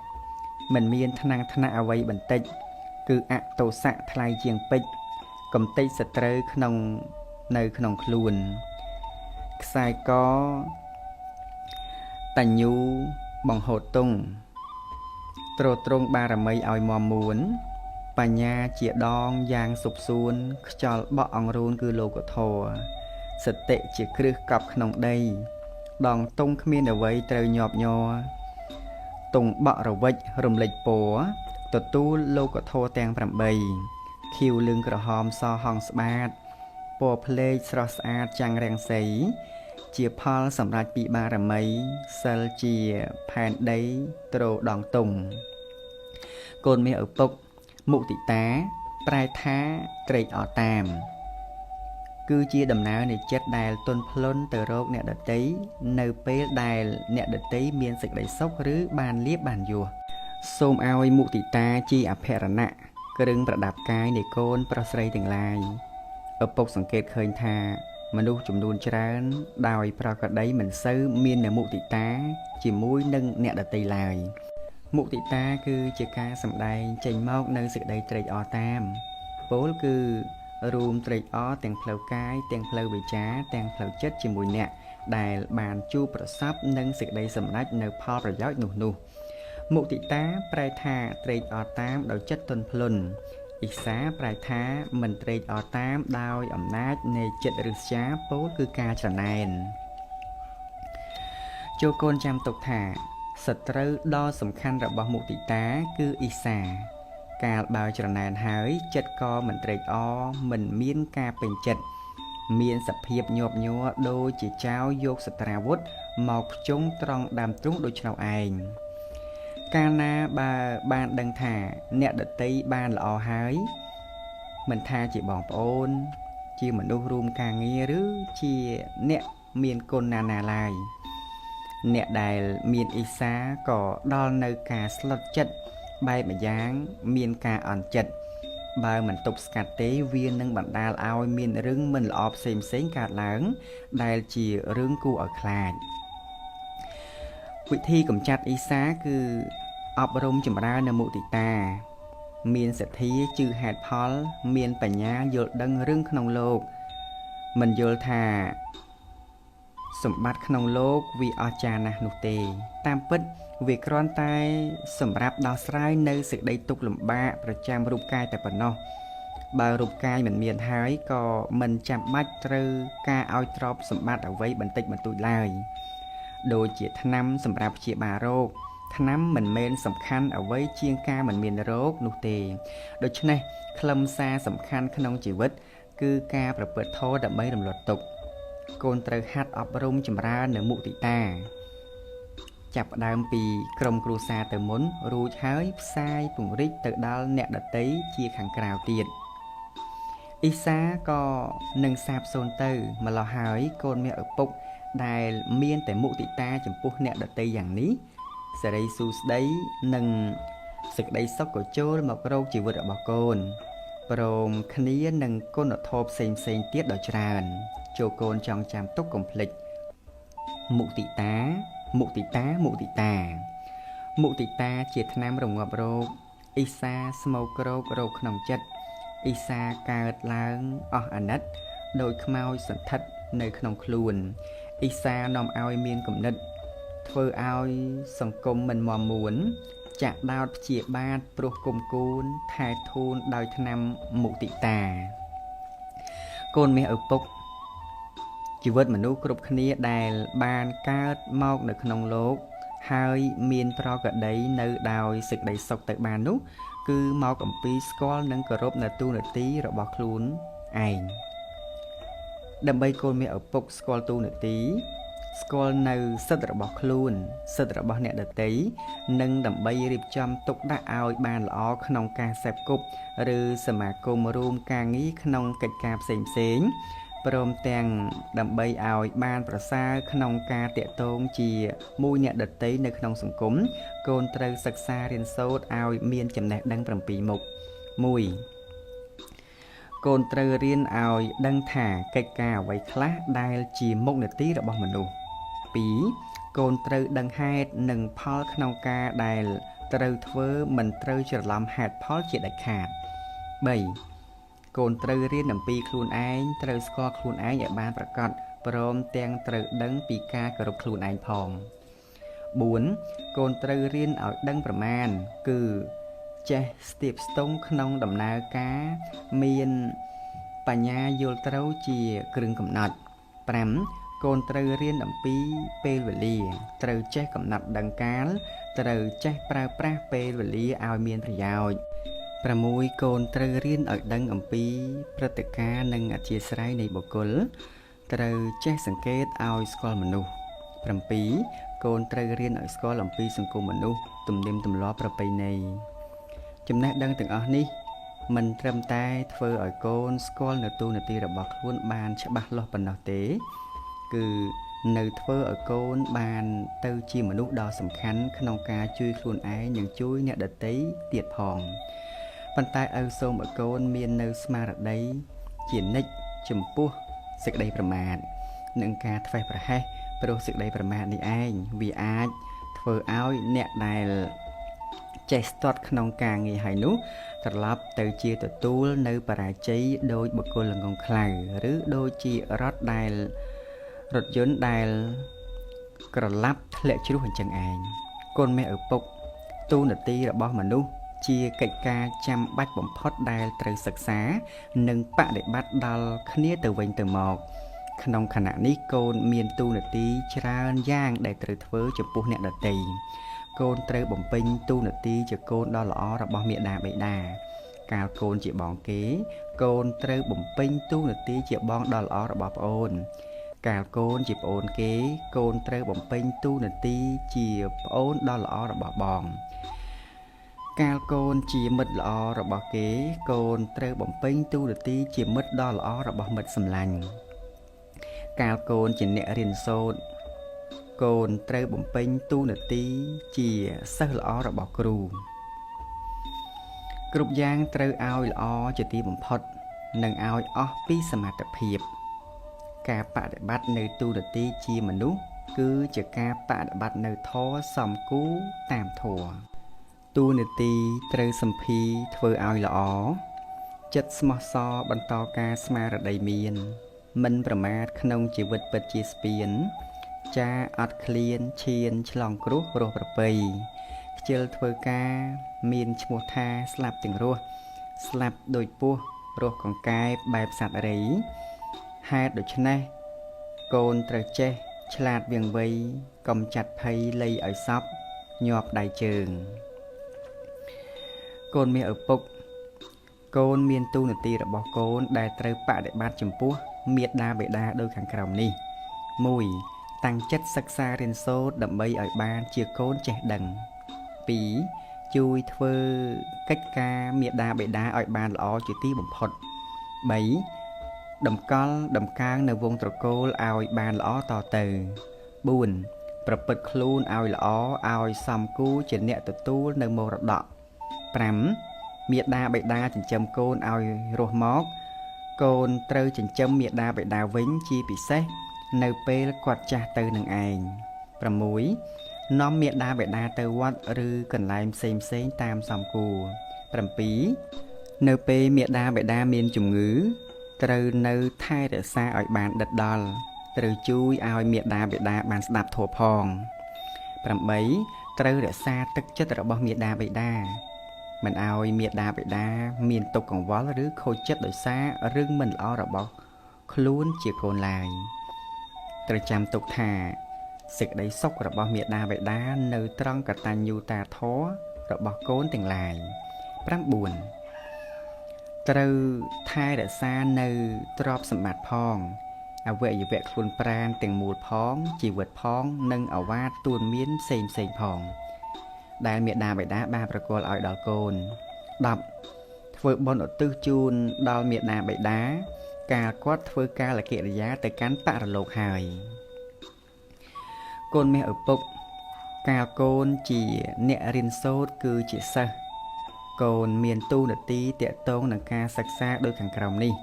មិនមានថ្នាំងថ្នាក់អ្វីបន្តិចគឺអទោសៈថ្លៃជាងពេជ្រកំទេចសត្រូវក្នុងនៅក្នុងខ្លួនខ្សែកតញ្ញូបង្ហូតទង់ទ្រទ្រង់បារមីឲ្យមាំមួនបញ្ញាជាដងយ៉ាងសុបសួនខ្យល់បក់អង្រូនគឺលោកធម៌សតិជាគ្រឹះកប់ក្នុងដីដងទង់គ្មានអ្វីត្រូវញាប់ញ័រទង់បក់រវិចរំលេចពណ៌ទទួលលោកធម៌ទាំង8ខៀវលឿងក្រហមសហងស្បាតពណ៌ភ្លេកស្រស់ស្អាតចាំងរាំងសីជាផលសម្រាប់ពីបារមីសិលជាផែនដីទ្រដងទង់កូនមាសឪពុកមុទិតាប្រែថាត្រេកអរតាមគឺជាដំណើរនៃចិត្តដែលទន់ភ្លន់ទៅរកអ្នកដទៃនៅពេលដែលអ្នកដទៃមានសេចក្តីសុខឬបានលាភបានយោសសូមឲ្យមុទិតាជាអភរណៈគ្រឿងប្រដាប់កាយនៃកូនប្រុសស្រីទាំងឡាយឪពុកសង្កេតឃើញថាមនុស្សចំនួនច្រើនដោយប្រក្រតីមិនសូវមានមុទិតាជាមួយនឹងអ្នកដទៃឡើយ មុទិតាគឺជាការសម្ដែងចេញមកនៅសេចក្តីត្រេកអរតាមពោលគឺរួមត្រេកអរទាំងផ្លូវកាយទាំងផ្លូវវាចាទាំងផ្លូវចិត្តជាមួយអ្នកដែលបានជួបប្រសពនិងសេចក្តីសម្រេចនៅផលប្រយោជន៍នោះមុទិតាប្រែថាត្រេកអរតាមដោយចិត្តទន់ភ្លន់អ៊ីសាប្រែថាមិនត្រេកអរតាមដោយអំណាចនៃចិត្តឫស្យាពោលគឺការច្រណែនចូលកូនចាំទុកថាសត្រូវដ៏សំខាន់របស់មុទិតាគឺអ៊ីសាកាលបើច្រណែនហើយចិត្តក៏មិនត្រេកអរមិនមានការពេញចិត្តមានសភាពញាប់ញ័រដូចជាចៅយកសត្រាវុធមកភ្ជង់ត្រង់ដើមទ្រូងដូច្នោះឯងកាលណាបើបានដឹងថាអ្នកដទៃបានល្អហើយមិនថាជាបងប្អូនជាមនុស្សរួមការងារឬជាអ្នកមានគុណណានាឡើយអ្នកដែលមានអ៊ីសាក៏ដល់នៅការស្លុតចិត្តបែបម្យ៉ាងមានការអន់ចិត្តបើមិនទប់ស្កាត់ទេវានឹងបណ្ដាលឲ្យមានរឿងមិនល្អផ្សេងផ្សេងកើតឡើងដែលជារឿងគួរឲ្យខ្លាចវិធីកម្ចាត់អ៊ីសាគឺអប់រំចម្រើននៅមុទិតាមានសទ្ធាជឿហេតុផលមានបញ្ញាយល់ដឹងរឿងក្នុងលោកមិនយល់ថាសម្បត្តិក្នុងលោកវាអស្ចារ្យណាស់នោះទេតាមពិតវាគ្រាន់តែសម្រាប់ដោះស្រាយនៅសេចក្តីទុក្ខលំបាកប្រចាំរូបកាយតែប៉ុណ្ណោះបើរូបកាយមិនមានហើយក៏មិនចាំបាច់ត្រូវការឲ្យទ្រព្យសម្បត្តិអ្វីបន្តិចបន្តួចឡើយដូចជាថ្នាំសម្រាប់ព្យាបាលរោគថ្នាំមិនមែនសំខាន់អ្វីជាងការមិនមានរោគនោះទេដូច្នេះខ្លឹមសារសំខាន់ក្នុងជីវិតគឺការប្រព្រឹត្តធម៌ដើម្បីរំលត់ទុក្ខកូនត្រូវហាត់អប់រំចម្រើននៅមុទិតាចាប់ផ្ដើមពីក្រុមគ្រួសារទៅមុនរួចហើយផ្សាយពង្រីកទៅដល់អ្នកដទៃជាខាងក្រៅទៀតអ៊ីសាក៏នឹងសាបសូន្យទៅម្ល៉េះហើយកូនមាសឪពុកដែលមានតែមុទិតាចំពោះអ្នកដទៃយ៉ាងនេះសេរីសួស្តីនិងសេចក្តីសុខក៏ចូលមករកជីវិតរបស់កូនព្រមគ្នានឹងគុណធម៌ផ្សេងផ្សេងទៀតដ៏ច្រើនចូលកូនចង់ចាំទុកកុំភ្លេចមុទិតាមុទិតាមុទិតាមុទិតាជាថ្នាំរងាប់រោគអ៊ីសាស្មោកគ្រោករោគក្នុងចិត្តអ៊ីសាកើតឡើងអស់អាណិតដោយខ្មោចសន្ធិដ្ឋនៅក្នុងខ្លួនអ៊ីសានាំឲ្យមានគំនិតធ្វើឲ្យសង្គមមិនមាំមួនចាក់ដោតព្យាបាទព្រោះគុំគូនថែធូនដោយថ្នាំមុទិតាកូនមាសឪពុកជីវិតមនុស្សគ្រប់គ្នាដែលបានកើតមកនៅក្នុងលោកហើយមានប្រក្រតីនៅដោយសេចក្តីសុខទៅបាននោះគឺមកអំពីស្គាល់និងគោរពនៅតួនាទីរបស់ខ្លួនឯងដើម្បីកូនមាសឪពុកស្គាល់តួនាទីស្គាល់នៅសិទ្ធិរបស់ខ្លួនសិទ្ធិរបស់អ្នកដទៃនិងដើម្បីរៀបចំទុកដាក់ឲ្យបានល្អក្នុងការសេពគប់ឬសមាគមរួមការងារក្នុងកិច្ចការផ្សេងៗព្រមទាំងដើម្បីឲ្យបានប្រសើរក្នុងការទាក់ទងជាមួយអ្នកដទៃនៅក្នុងសង្គមកូនត្រូវសិក្សារៀនសូត្រឲ្យមានចំណេះដឹង7មុខ1កូនត្រូវរៀនឲ្យដឹងថាកិច្ចការអ្វីខ្លះដែលជាមុខនាទីរបស់មនុស្ស2កូនត្រូវដឹងហេតុនិងផលក្នុងការដែលត្រូវធ្វើមិនត្រូវច្រឡំហេតុផលជាដាច់ខាត3កូនត្រូវរៀនអំពីខ្លួនឯងត្រូវស្គាល់ខ្លួនឯងឲ្យបានប្រាកដព្រមទាំងត្រូវដឹងពីការគោរពខ្លួនឯងផង4កូនត្រូវរៀនឲ្យដឹងប្រមាណគឺចេះស្ទាបស្ទង់ក្នុងដំណើរការមានបញ្ញាយល់ត្រូវជាគ្រឿងកំណត់5កូនត្រូវរៀនអំពីពេលវេលាត្រូវចេះកំណត់ដឹងកាលត្រូវចេះប្រើប្រាស់ពេលវេលាឲ្យមានប្រយោជន៍6កូនត្រូវរៀនឲ្យដឹងអំពីព្រឹត្តិការណ៍និងអធ្យាស្រ័យនៃបុគ្គលត្រូវចេះសង្កេតឲ្យស្គាល់មនុស្ស7កូនត្រូវរៀនឲ្យស្គាល់អំពីសង្គមមនុស្សទំនៀមទម្លាប់ប្រពៃណីចំណេះដឹងទាំងអស់នេះមិនត្រឹមតែធ្វើឲ្យកូនស្គាល់នៅតួនាទីរបស់ខ្លួនបានច្បាស់លាស់ប៉ុណ្ណោះទេគឺនៅធ្វើឲ្យកូនបានទៅជាមនុស្សដ៏សំខាន់ក្នុងការជួយខ្លួនឯងនិងជួយអ្នកដទៃទៀតផងប៉ុន្តែឪសូមឲ្យកូនមាននៅស្មារតីជានិច្ចចំពោះសេចក្តីប្រមាទនិងការធ្វេសប្រហែសព្រោះសេចក្តីប្រមាទនេះឯងវាអាចធ្វើឲ្យអ្នកដែល ចេះស្ទាត់ក្នុងការងារហើយនោះត្រឡប់ទៅជាទទួលនៅបរាជ័យដោយបុគ្គលល្ងង់ខ្លៅឬដូចជារថដែលរថយន្តដែលក្រឡាប់ធ្លាក់ជ្រុះអញ្ចឹងឯងកូនមាសឪពុកតួនាទីរបស់មនុស្សជាកិច្ចការចាំបាច់បំផុតដែលត្រូវសិក្សានិងបដិបត្តិដល់គ្នាទៅវិញទៅមកក្នុងខណៈនេះកូនមានតួនាទីច្រើនយ៉ាងដែលត្រូវធ្វើចំពោះអ្នកដទៃកូនត្រូវបំពេញតួនាទីជាកូនដ៏ល្អរបស់មាតាបិតាកាលកូនជាបងគេកូនត្រូវបំពេញតួនាទីជាបងដ៏ល្អរបស់ប្អូនកាលកូនជាប្អូនគេកូនត្រូវបំពេញតួនាទីជាប្អូនដ៏ល្អរបស់បងកាលកូនជាមិត្តល្អរបស់គេកូនត្រូវបំពេញតួនាទីជាមិត្តដ៏ល្អរបស់មិត្តសម្លាញ់កាលកូនជាអ្នករៀនសូត្រកូនត្រូវបំពេញតួនាទីជាសិស្សល្អរបស់គ្រូគ្រប់យ៉ាងត្រូវឲ្យល្អជាទីបំផុតនិងឲ្យអស់ពីសមត្ថភាពការបដិបត្តិនៅតួនាទីជាមនុស្សគឺជាការបដិបត្តិនៅធម៌សំគូតាមធម៌តួនាទីត្រូវសម្ភីធ្វើឲ្យល្អចិត្តស្មោះសរបន្តការស្មារតីមានមិនប្រមាទក្នុងជីវិតពិតជាស្ពានចាអត់ឃ្លានឈានឆ្លងគ្រោះរស់ប្រពៃខ្ជិលធ្វើការមានឈ្មោះថាស្លាប់ទាំងរស់ស្លាប់ដូចពស់រស់កង្កែបបែបសត្វរៃហេតុដូច្នេះកូនត្រូវចេះឆ្លាតវៀងវៃកុំចាត់ភ័យលៃឲ្យសពញាប់ដៃជើងកូនមាសឪពុកកូនមានតួនាទីរបស់កូនដែលត្រូវបដិបត្តិចំពោះមាតាបិតាដូចខាងក្រោមនេះ1តាំងចិត្តសិក្សារៀនសូត្រដើម្បីឲ្យបានជាកូនចេះដឹង2ជួយធ្វើកិច្ចការមាតាបិតាឲ្យបានល្អជាទីបំផុត3តម្កល់តម្កើងនៅវងត្រកូលឲ្យបានល្អតទៅ4ប្រព្រឹត្តខ្លួនឲ្យល្អឲ្យសមគួរជាអ្នកទទួលនៅមរតក5មាតាបិតាចិញ្ចឹមកូនឲ្យរស់មកកូនត្រូវចិញ្ចឹមមាតាបិតាវិញជាពិសេសនៅពេលគាត់ចាស់ទៅនឹងឯង6នាំមាតាបិតាទៅវត្តឬកន្លែងផ្សេងផ្សេងតាមសមគួរ7នៅពេលមាតាបិតាមានជំងឺត្រូវនៅថែរក្សាឲ្យបានដិតដល់ត្រូវជួយឲ្យមាតាបិតាបានស្ដាប់ធម៌ផង8ត្រូវរក្សាទឹកចិត្តរបស់មាតាបិតាមិនឲ្យមាតាបិតាមានទុក្ខកង្វល់ឬខូចចិត្តដោយសាររឿងមិនល្អរបស់ខ្លួនជាកូនឡើយត្រូវចាំទុកថាសេចក្តីសុខរបស់មាតាបិតានៅត្រង់កតញ្ញូតាធម៌របស់កូនទាំងឡាយ9ត្រូវថែរក្សានៅទ្រព្យសម្បត្តិផងអវយវៈខ្លួនប្រាណទាំងមូលផងជីវិតផងនិងអាវាតទួនមានផ្សេងផ្សេងផងដែលមាតាបិតាបានប្រគល់ឲ្យដល់កូន10ធ្វើបុណ្យឧទ្ទិសជូនដល់មាតាបិតាកាលគាត់ធ្វើកាលកិរិយាទៅកាន់បរលោកហើយកូនមាសឪពុកកាលកូនជាអ្នករៀនសូត្រគឺជាសិស្សកូនមានតួនាទីទាក់ទងនឹងការសិក្សាដូចខាងក្រោមនេះ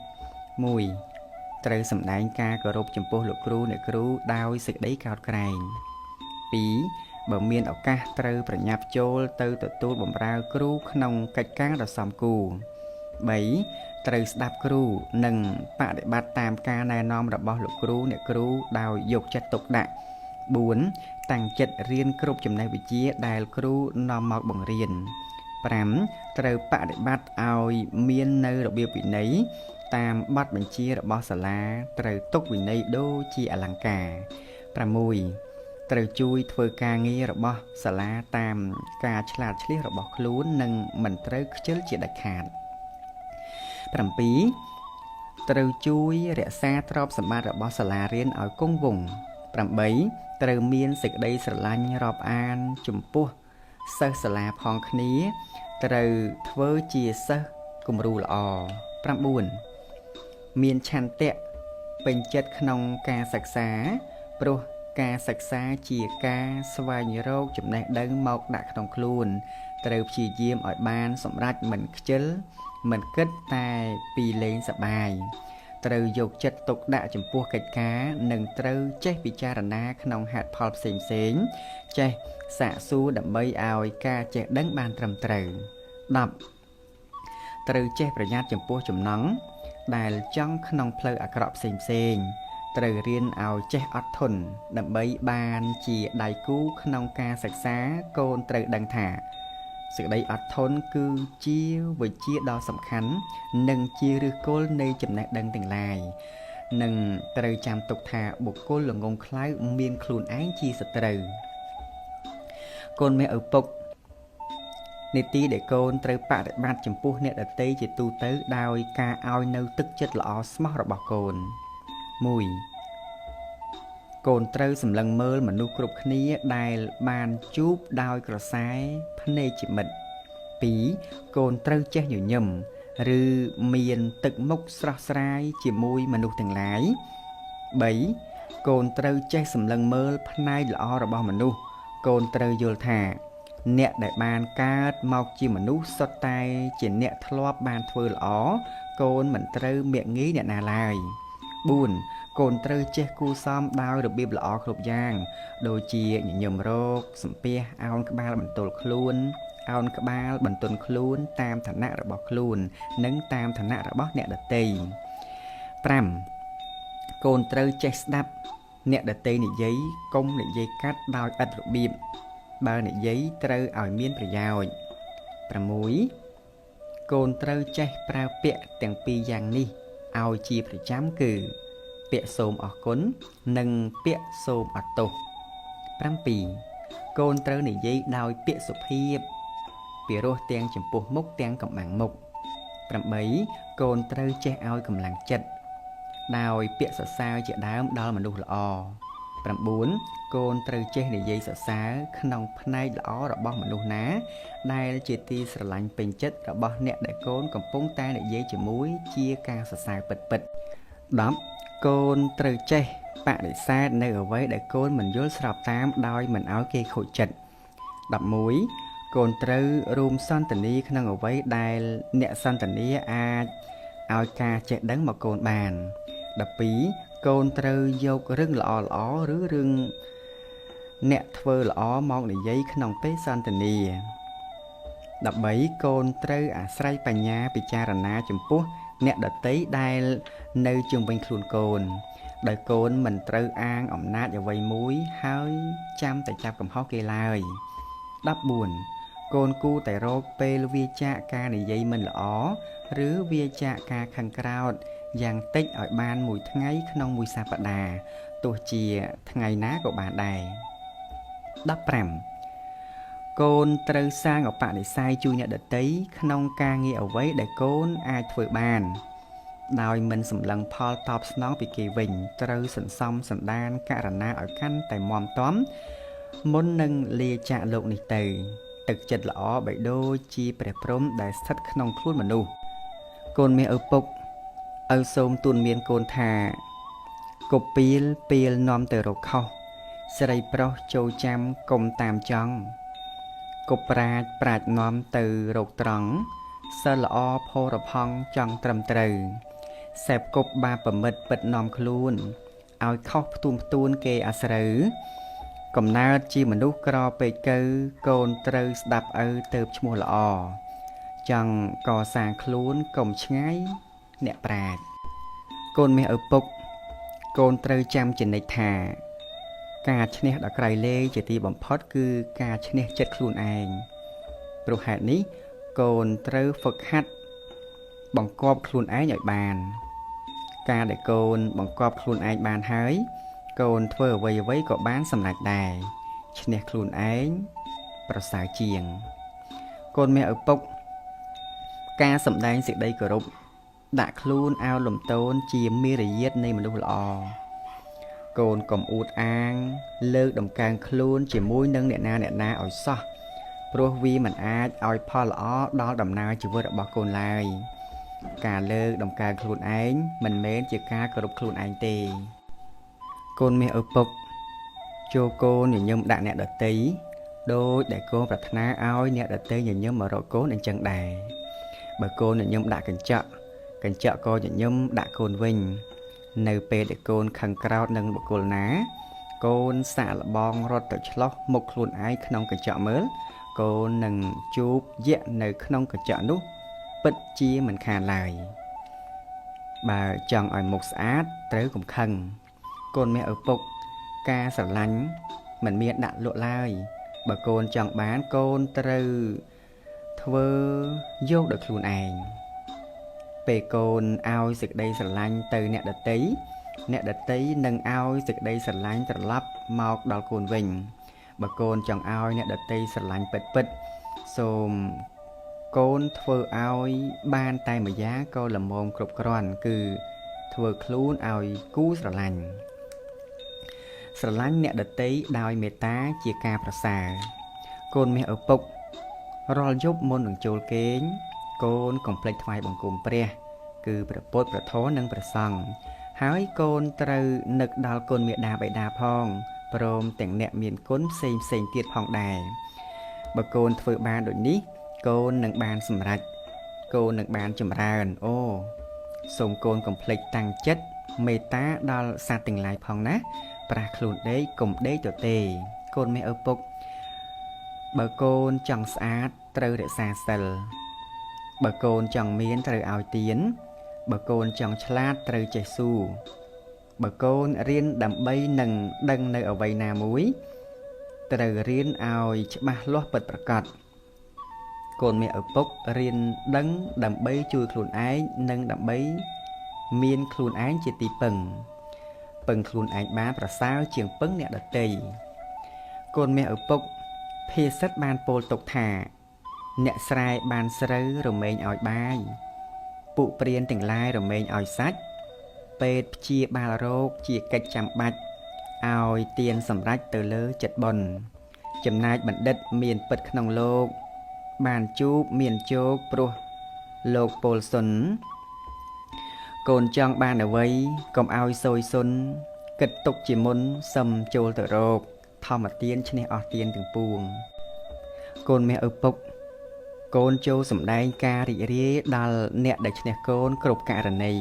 1ត្រូវសម្ដែងការគោរពចំពោះលោកគ្រូអ្នកគ្រូដោយសេចក្តីកោតក្រែង2បើមានឱកាសត្រូវប្រញាប់ចូលទៅទទួលបម្រើគ្រូក្នុងកិច្ចការដ៏សមគួរ3ត្រូវស្ដាប់គ្រូនិងបដិបត្តិតាមការណែនាំរបស់លោកគ្រូអ្នកគ្រូដោយយកចិត្តទុកដាក់4តាំងចិត្តរៀនគ្រប់ចំណេះវិជ្ជាដែលគ្រូនាំមកបង្រៀន5ត្រូវបដិបត្តិឲ្យមាននៅរបៀបវិន័យតាមបទបញ្ជារបស់សាលាត្រូវទុកវិន័យដូចជាអលង្ការ6ត្រូវជួយធ្វើការងាររបស់សាលាតាមការឆ្លាតឆ្លៀសរបស់ខ្លួននិងមិនត្រូវខ្ជិលជាដាច់ខាត7ត្រូវជួយរក្សាទ្រព្យសម្បត្តិរបស់សាលារៀនឲ្យគង់វង្ស8ត្រូវមានសេចក្តីស្រឡាញ់រាប់អានចំពោះសិស្សសាលាផងគ្នាត្រូវធ្វើជាសិស្សគំរូល្អ9មានឆន្ទៈពេញចិត្តក្នុងការសិក្សាព្រោះការសិក្សាជាការស្វែងរកចំណេះដឹងមកដាក់ក្នុងខ្លួនត្រូវព្យាយាមឲ្យបានសម្រេចមិនខ្ជិលមិនគិតតែពីលេងសប្បាយ ត្រូវយកចិត្តទុកដាក់ចំពោះកិច្ចការនិងត្រូវចេះពិចារណាក្នុងហេតុផលផ្សេងផ្សេងចេះសាកសួរដើម្បីឲ្យការចេះដឹងបានត្រឹមត្រូវ10ត្រូវចេះប្រយ័ត្នចំពោះចំណង់ដែលចង់ក្នុងផ្លូវអាក្រក់ផ្សេងផ្សេងត្រូវរៀនឲ្យចេះអត់ធន់ដើម្បីបានជាដៃគូក្នុងការសិក្សាកូនត្រូវដឹងថាសេចក្តីអត់ធន់គឺជាវិជ្ជាដ៏សំខាន់និងជាឫសគល់នៃចំណេះដឹងទាំងឡាយនិងត្រូវចាំទុកថាបុគ្គលល្ងង់ខ្លៅមានខ្លួនឯងជាសត្រូវកូនមាសឪពុកនីតិដែលកូនត្រូវបប្រតិបត្តិចំពោះអ្នកដទៃជាទូទៅដោយការឲ្យនៅទឹកចិត្តល្អស្មោះរបស់កូន1កូនត្រូវសម្លឹងមើលមនុស្សគ្រប់គ្នាដែលបានជួបដោយក្រសែភ្នែកជាមិត្ត2កូនត្រូវចេះញញឹមឬមានទឹកមុខស្រស់ស្រាយជាមួយមនុស្សទាំងឡាយ3កូនត្រូវចេះសម្លឹងមើលផ្នែកល្អរបស់មនុស្សកូនត្រូវយល់ថាអ្នកដែលបានកើតមកជាមនុស្សសុទ្ធតែជាអ្នកធ្លាប់បានធ្វើល្អកូនមិនត្រូវមាក់ងាយអ្នកណាឡើយ4កូនត្រូវចេះគូសំដោយរបៀបល្អគ្រប់យ៉ាងដូចជាញញឹមរកសំពះអោនក្បាលបន្ទល់ខ្លួនអោនក្បាលបន្ទន់ខ្លួនតាមឋានៈរបស់ខ្លួននិងតាមឋានៈរបស់អ្នកដទៃ5កូនត្រូវចេះស្ដាប់អ្នកដទៃនិយាយកុំនិយាយកាត់ដោយឥតរបៀបបើនិយាយត្រូវឲ្យមានប្រយោជន៍6កូនត្រូវចេះប្រើពាក្យទាំងពីរយ៉ាងនេះឲ្យជាប្រចាំគឺពាក្យសូមអរគុណនិងពាក្យសូមអត់ទោស7កូនត្រូវនិយាយដោយពាក្យសុភាពពីរោះទាំងចំពោះមុខទាំងកំបាំងមុខ8កូនត្រូវចេះឲ្យកម្លាំងចិត្តដោយពាក្យសរសើរជាដើមដល់មនុស្សល្អ9កូនត្រូវចេះនិយាយសរសើរក្នុងផ្នែកល្អរបស់មនុស្សណាដែលជាទីស្រឡាញ់ពេញចិត្តរបស់អ្នកដែលកូនកំពុងតែនិយាយជាមួយជាការសរសើរពិតៗ10កូនត្រូវចេះបដិសេធនៅអ្វីដែលកូនមិនយល់ស្របតាមដោយមិនឲ្យគេខូចចិត្ត11កូនត្រូវរួមសន្ទនាក្នុងអ្វីដែលអ្នកសន្ទនាអាចឲ្យការចេះដឹងមកកូនបាន12កូនត្រូវយករឿងល្អល្អឬរឿងអ្នកធ្វើល្អមកនិយាយក្នុងពេលសន្ទនា13កូនត្រូវអាស្រ័យបញ្ញាពិចារណាចំពោះអ្នកដទៃដែលនៅជុំវិញខ្លួនកូនដោយកូនមិនត្រូវអាងអំណាចអ្វីមួយហើយចាំតែចាប់កំហុសគេឡើយ14កូនគូតែរកពេលវាចាកការនិយាយមិនល្អឬវាចាកការខឹងក្រោធយ៉ាងតិចឲ្យបានមួយថ្ងៃក្នុងមួយសប្តាហ៍ទោះជាថ្ងៃណាក៏បានដែរ15កូនត្រូវសាងឧបនិស្ស័យជួយអ្នកដទៃក្នុងការងារអ្វីដែលកូនអាចធ្វើបានដោយមិនសម្លឹងផលតបស្នងពីគេវិញត្រូវសន្សំសន្តានករណាឲ្យកាន់តែមាំទាំមុននឹងលាចាកលោកនេះទៅទឹកចិត្តល្អបីដូចជាព្រះព្រហ្មដែលស្ថិតក្នុងខ្លួនមនុស្សកូនមាសឪពុកឪសូមទូនមានកូនថាកុបពីលពីលនាំទៅរកខុសស្រីប្រុសចូលចាំកុំតាមចង់កុបប្រាជ្ញប្រាជ្ញនាំទៅរកត្រង់សិលល្អផូរផង់ចង់ត្រឹមត្រូវសេពគប់បាបមិត្តពិតនាំខ្លួនឲ្យខុសផ្ទួនផ្ទួនគេអាស្រូវកំណើតជាមនុស្សក្រពេកកៅកូនត្រូវស្ដាប់ឪទៅឈ្មោះល្អចង់កសាងខ្លួនកុំឆ្ងាយអ្នកប្រាជ្ញកូនមាសឪពុកកូនត្រូវចាំជានិច្ចថាការឈ្នះដល់ក្រៃលែងជាទីបំផុតគឺការឈ្នះចិត្តខ្លួនឯងព្រោះហេតុនេះកូនត្រូវហ្វឹកហាត់បង្គាប់ខ្លួនឯងឲ្យបានការដែលកូនបង្គាប់ខ្លួនឯងបានហើយកូនធ្វើអ្វីៗក៏បានសម្រេចដែរឈ្នះខ្លួនឯងប្រសើរជាងកូនមាសឪពុកការសម្ដែងសេចក្តីគោរពដាក់ខ្លួនឲ្យលំទោនជាមារយាទនៃមនុស្សល្អកូនកុំអួតអាងលើកដំកើងខ្លួនជាមួយនឹងអ្នកណាអ្នកណាឲ្យសោះព្រោះវាមិនអាចឲ្យផលល្អដល់ដំណើរជីវិតរបស់កូនឡើយការលើកដំកើងខ្លួនឯងមិនមែនជាការគោរពខ្លួនឯងទេកូនមាសឪពុកចូលកូនញញឹមដាក់អ្នកដទៃដោយដែលកូនប្រាថ្នាឲ្យអ្នកដទៃញញឹមមករកកូនអញ្ចឹងដែរបើកូនញញឹមដាក់កញ្ចក់ កញ្ចក់ក៏ញញឹមដាក់កូនវិញ នៅពេលដែលកូនខឹងក្រោធនឹងបុគ្គលណា កូនសាកល្បងរត់ទៅឆ្លោះមុខខ្លួនឯងក្នុងកញ្ចក់មើល កូននឹងជួបយក្សនៅក្នុងកញ្ចក់នោះពិតជាមិនខានឡើយបើចង់ឲ្យមុខស្អាតត្រូវកុំខឹងកូនមាសឪពុកការស្រឡាញ់មិនមានដាក់លក់ឡើយបើកូនចង់បានកូនត្រូវធ្វើយកដោយខ្លួនឯងពេលកូនឲ្យសេចក្តីស្រឡាញ់ទៅអ្នកដទៃអ្នកដទៃនឹងឲ្យសេចក្តីស្រឡាញ់ត្រឡប់មកដល់កូនវិញបើកូនចង់ឲ្យអ្នកដទៃស្រឡាញ់ពិតៗសូមកូនធ្វើឲ្យបានតែម្យ៉ាងក៏ល្មមគ្រប់គ្រាន់គឺធ្វើខ្លួនឲ្យគូស្រឡាញ់ស្រឡាញ់អ្នកដទៃដោយមេត្តាជាការប្រសើរកូនមាសឪពុករាល់យប់មុននឹងចូលគេងកូនកុំភ្លេចថ្វាយបង្គំព្រះគឺព្រះពុទ្ធព្រះធម៌និងព្រះសង្ឃហើយកូនត្រូវនឹកដល់គុណមាតាបិតាផងព្រមទាំងអ្នកមានគុណផ្សេងផ្សេងទៀតផងដែរបើកូនធ្វើបានដូចនេះកូននឹងបានសម្រេចកូននឹងបានចម្រើនអូសូមកូនកុំភ្លេចតាំងចិត្តមេត្តាដល់សត្វទាំងឡាយផងណាប្រាស់ខ្លួនដេកកុំដេកទៅទេកូនមាសឪពុកបើកូនចង់ស្អាតត្រូវរក្សាសិលបើកូនចង់មានត្រូវឲ្យទានបើកូនចង់ឆ្លាតត្រូវចេះស៊ូបើកូនរៀនដើម្បីនឹងដឹងនៅអ្វីណាមួយត្រូវរៀនឲ្យច្បាស់លាស់ពិតប្រាកដកូនមាសឪពុករៀនដឹងដើម្បីជួយខ្លួនឯងនិងដើម្បីមានខ្លួនឯងជាទីពឹងពឹងខ្លួនឯងបានប្រសើរជាងពឹងអ្នកដទៃកូនមាសឪពុកភាសិតបានពោលទុកថាអ្នកស្រែបានស្រូវរមែងឲ្យបាយពួកព្រានទាំងឡាយរមែងឲ្យសាច់ពេទ្យព្យាបាលរោគជាកិច្ចចាំបាច់ឲ្យទានសម្រេចទៅលើចិត្តបុណ្យចំណែកបណ្ឌិតមានពិតក្នុងលោកបានជួបមានជោគព្រោះលោកពលសុនកូនចង់បានអ្វីកុំឲ្យសោយសុនគិតទុកជាមុនសឹមចូលទៅរកធម្មទានឈ្នះអស់ទានទាំងពួងកូនមាសឪពុកកូនចូលសម្ដែងការរីករាយដល់អ្នកដែលឈ្នះកូនគ្រប់ករណី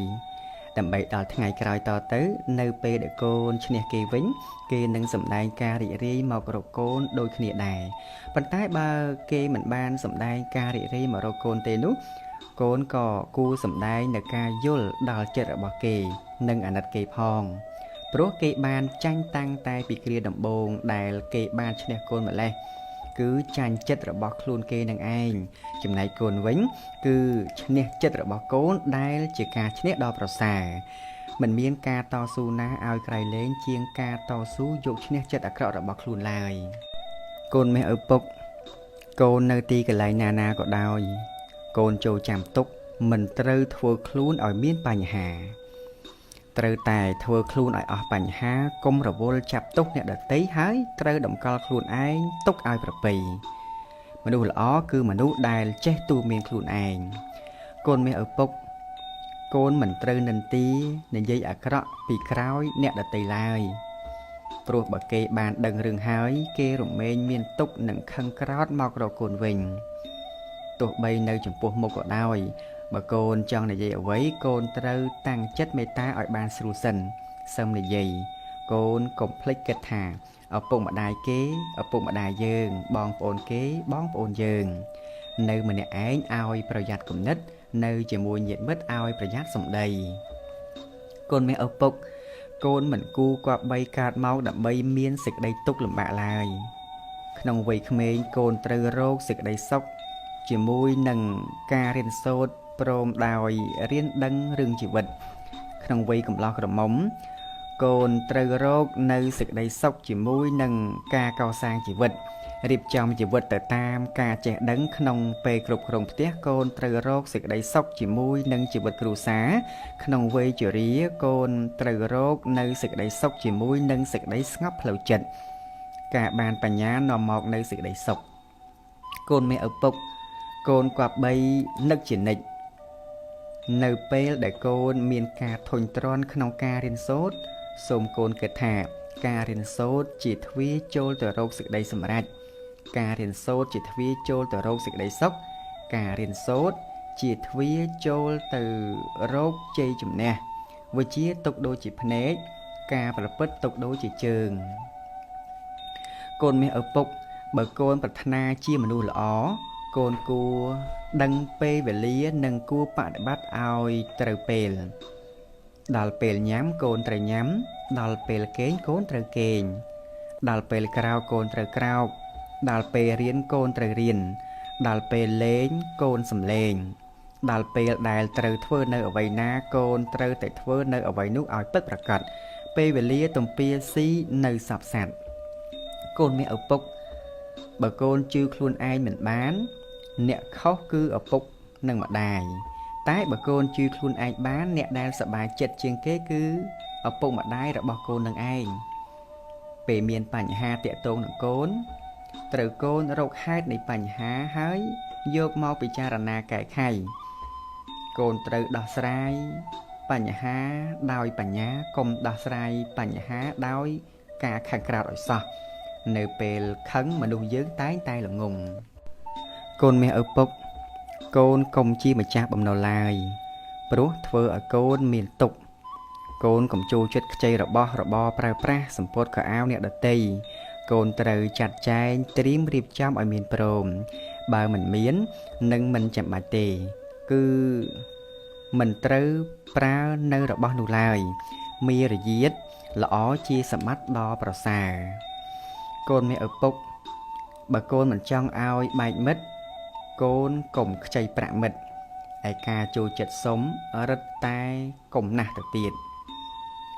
ដើម្បីដល់ថ្ងៃក្រោយតទៅនៅពេលដែលកូនឈ្នះគេវិញគេនឹងសម្ដែងការរីករាយមករកកូនដូចគ្នាដែរប៉ុន្តែបើគេមិនបានសម្ដែងការរីករាយមករកកូនទេនោះកូនក៏គួរសម្ដែងនៅការយល់ដល់ចិត្តរបស់គេនិងអាណិតគេផងព្រោះគេបានចាញ់តាំងតែពីគ្រាដំបូងដែលគេបានឈ្នះកូនម្លេះគឺចាញ់ចិត្តរបស់ខ្លួនគេនឹងឯងចំណែកកូនវិញគឺឈ្នះចិត្តរបស់កូនដែលជាការឈ្នះដ៏ប្រសើរមិនមានការតស៊ូណាឲ្យក្រៃលែងជាងការតស៊ូយកឈ្នះចិត្តអាក្រក់របស់ខ្លួនឡើយកូនមាសឪពុកកូននៅទីកន្លែងណាណាក៏ដោយកូនចូលចាំទុកមិនត្រូវធ្វើខ្លួនឲ្យមានបញ្ហាត្រូវតែធ្វើខ្លួនឲ្យអស់បញ្ហាកុំរវល់ចាប់ទោសអ្នកដទៃហើយត្រូវតម្កល់ខ្លួនឯងទុកឲ្យប្រពៃមនុស្សល្អគឺមនុស្សដែលចេះទូមានខ្លួនឯងកូនមាសឪពុកកូនមិនត្រូវនិន្ទានិយាយអាក្រក់ពីក្រោយអ្នកដទៃឡើយព្រោះបើគេបានដឹងរឿងហើយគេរមែងមានទុកនិងខឹងក្រោធមករកកូនវិញទោះបីនៅចំពោះមុខក៏ដោយបើកូនចង់និយាយអ្វីកូនត្រូវតាំងចិត្តមេត្តាឲ្យបានស្រួលសិនសឹមនិយាយកូនកុំភ្លេចគិតថាឪពុកម្ដាយគេឪពុកម្ដាយយើងបងប្អូនគេបងប្អូនយើងនៅម្នាក់ឯងឲ្យប្រយ័ត្នគំនិតនៅជាមួយញាតិមិត្តឲ្យប្រយ័ត្នសម្ដីកូនមាសឪពុកកូនមិនគូគប្បីកើតមកដើម្បីមានសេចក្តីទុក្ខលំបាកឡើយក្នុងវ័យក្មេងកូនត្រូវរកសេចក្តីសុខជាមួយនឹងការរៀនសូត្រព្រមដោយរៀនដឹងរឿងជីវិតក្នុងវ័យកំឡោះក្រមុំកូនត្រូវរកនៅសេចក្តីសុខជាមួយនឹងការកសាងជីវិតរៀបចំជីវិតទៅតាមការចេះដឹងក្នុងពេលគ្រប់គ្រងផ្ទះកូនត្រូវរកសេចក្តីសុខជាមួយនឹងជីវិតគ្រួសារក្នុងវ័យជរាកូនត្រូវរកនៅសេចក្តីសុខជាមួយនឹងសេចក្តីស្ងប់ផ្លូវចិត្តការបានបញ្ញានាំមកនៅសេចក្តីសុខកូនមាសឪពុកកូនគប្បីនឹកជានិច្ចនៅពេលដែលកូនមានការធុញទ្រាន់ក្នុងការរៀនសូត្រសូមកូនគិតថាការរៀនសូត្រជាទ្វារចូលទៅរកសេចក្តីសម្រេចការរៀនសូត្រជាទ្វារចូលទៅរកសេចក្តីសុខការរៀនសូត្រ ជាទ្វារចូលទៅរកជ័យជំនះវិជ្ជាទុកដូចជាភ្នែកការប្រព្រឹត្តទុកដូចជាជើងកូនមាសឪពុកបើកូនប្រាថ្នាជាមនុស្សល្អកូនគួរដឹងពេលវេលានិងគួរបដិបត្តិឲ្យត្រូវពេលដល់ពេលញ៉ាំកូនត្រូវញ៉ាំដល់ពេលគេងកូនត្រូវគេងដល់ពេលក្រោកកូនត្រូវក្រោកដល់ពេលរៀនកូនត្រូវរៀនដល់ពេលលេងកូនសំលេងដល់ពេលដែលត្រូវធ្វើនៅអ្វីណាកូនត្រូវតែធ្វើនៅអ្វីនោះឲ្យពិតប្រាកដពេលវេលាទំពាស៊ីនៅសពសត្វកូនមាសឪពុកបើកូនជឿខ្លួនឯងមិនបានអ្នកខុសគឺឪពុកនិងម្ដាយតែបើកូនជឿខ្លួនឯងបានអ្នកដែលសប្បាយចិត្តជាងគេគឺឪពុកម្ដាយរបស់កូននឹងឯងពេលមានបញ្ហាទាក់ទងនឹងកូនត្រូវកូនរកហេតុនៃបញ្ហាហើយយកមកពិចារណាកែខៃកូនត្រូវដោះស្រាយបញ្ហាដោយបញ្ញាកុំដោះស្រាយបញ្ហាដោយការខឹងក្រោធឲ្យសោះនៅពេលខឹងមនុស្សយើងតែងតែល្ងង់កូនមាសឪពុកកូនកុំជាម្ចាស់បំណុលឡើយព្រោះធ្វើឲ្យកូនមានទុក្ខកូនកុំចូលចិត្តខ្ចីរបស់របរប្រើប្រាស់សម្ពុតខោអាវអ្នកដទៃកូនត្រូវចាត់ចែងត្រៀមរៀបចំឲ្យមានព្រមបើមិនមាននិងមិនចាំបាច់ទេគឺមិនត្រូវប្រើនៅរបស់នោះឡើយមារយាទល្អជាសម្បត្តិដ៏ប្រសើរកូនមាសឪពុកបើកូនមិនចង់ឲ្យបែកមិត្តកូនកុំខ្ចីប្រាក់មិត្តឯការចូលចិត្តសុំរឹតតែកុំណាស់ទៅទៀត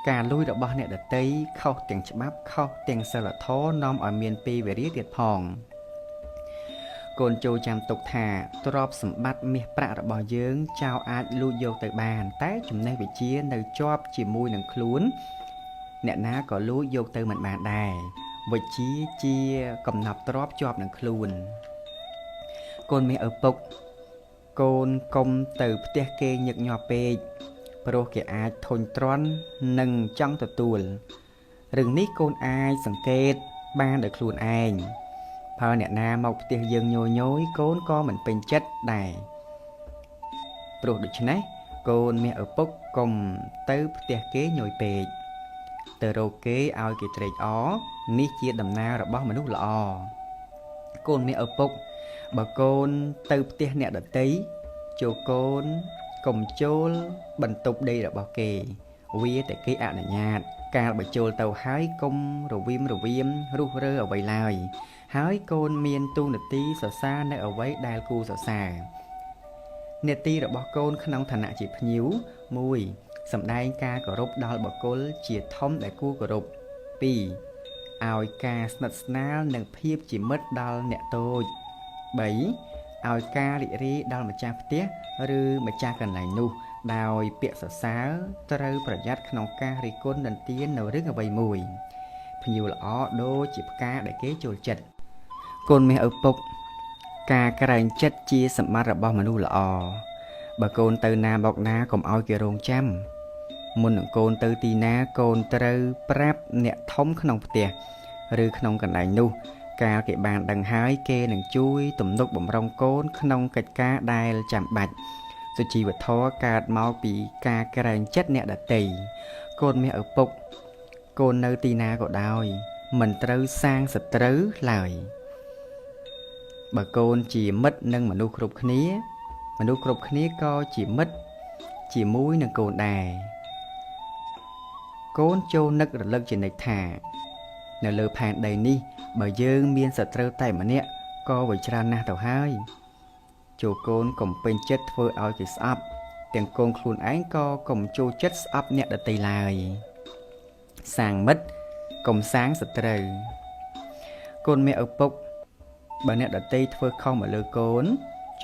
ការលួចរបស់អ្នកដទៃខុសទាំងច្បាប់ខុសទាំងសីលធម៌នាំឲ្យមានពេលវេលាទៀតផងកូនចូលចាំទុកថាទ្រព្យសម្បត្តិមាសប្រាក់របស់យើងចោលអាចលួចយកទៅបានតែចំណេះវិជ្ជានៅជាប់ជាមួយនឹងខ្លួនអ្នកណាក៏លួចយកទៅមិនបានដែរវិជ្ជាជាកំណប់ទ្រព្យជាប់នឹងខ្លួនកូនមាសឪពុកកូនកុំទៅផ្ទះគេញឹកញាប់ពេកព្រោះគេអាចធុញទ្រាន់និងចង់ទទួលរឿងនេះកូនអាចសង្កេតបានដោយខ្លួនឯងបើអ្នកណាមកផ្ទះយើងញយញយកូនក៏មិនពេញចិត្តដែរព្រោះដូច្នេះកូនមាសឪពុកកុំទៅផ្ទះគេញយពេកទៅរកគេឲ្យគេត្រេកអរនេះជាដំណើររបស់មនុស្សល្អកូនមាសឪពុកបើកូនទៅផ្ទះអ្នកដទៃចូលកូនកុំចូលបន្ទប់ដីរបស់គេវាតែគេអនុញ្ញាតកាលបើចូលទៅហើយកុំរវីមរវៀមរុះរើអ្វីឡើយហើយកូនមានតួនាទីសរសើរនៅអ្វីដែលគួរសរសើរនាទីរបស់កូនក្នុងឋានៈជាភ្ញៀវ1សម្ដែងការគោរពដល់បុគ្គលជាធំដែលគួរគោរព2ឲ្យការស្និទ្ធស្នាលនិងភាពជាមិត្តដល់អ្នកតូច3ឲ្យការរីករាយដល់ម្ចាស់ផ្ទះឬម្ចាស់កន្លែងនោះដោយពាក្យសរសើរត្រូវប្រយ័ត្នក្នុងការរិះគន់និន្ទាននៅរឿងអ្វីមួយភ្ញៀវល្អដូចជាផ្កាដែលគេចូលចិត្តកូនមាសឪពុកការក្រែងចិត្តជាសម្បត្តិរបស់មនុស្សល្អបើកូនទៅណាមកណាកុំឲ្យគេរងចាំមុននឹងកូនទៅទីណាកូនត្រូវប្រាប់អ្នកធំក្នុងផ្ទះឬក្នុងកន្លែងនោះកាលគេបានដឹងហើយគេនឹងជួយទំនុកបំរុងកូនក្នុងកិច្ចការដែលចាំបាច់សុជីវធម៌កើតមកពីការក្រែងចិត្តអ្នកដទៃកូនមាសឪពុកកូននៅទីណាក៏ដោយមិនត្រូវសាងសត្រូវឡើយបើកូនជាមិត្តនឹងមនុស្សគ្រប់គ្នាមនុស្សគ្រប់គ្នាក៏ជាមិត្តជាមួយនឹងកូនដែរកូនចូលនឹករលឹកជានិច្ចថានៅលើផែនដីនេះបើយើងមានសត្រូវតែម្នាក់ក៏វាច្រើនណាស់ទៅហើយចូលកូនកុំពេញចិត្តធ្វើឲ្យគេស្អប់ទាំងកូនខ្លួនឯងក៏កុំចូលចិត្តស្អប់អ្នកដទៃឡើយសាងមិត្តកុំសាងសត្រូវកូនមាសឪពុកបើអ្នកដទៃធ្វើខុសមកលើកូន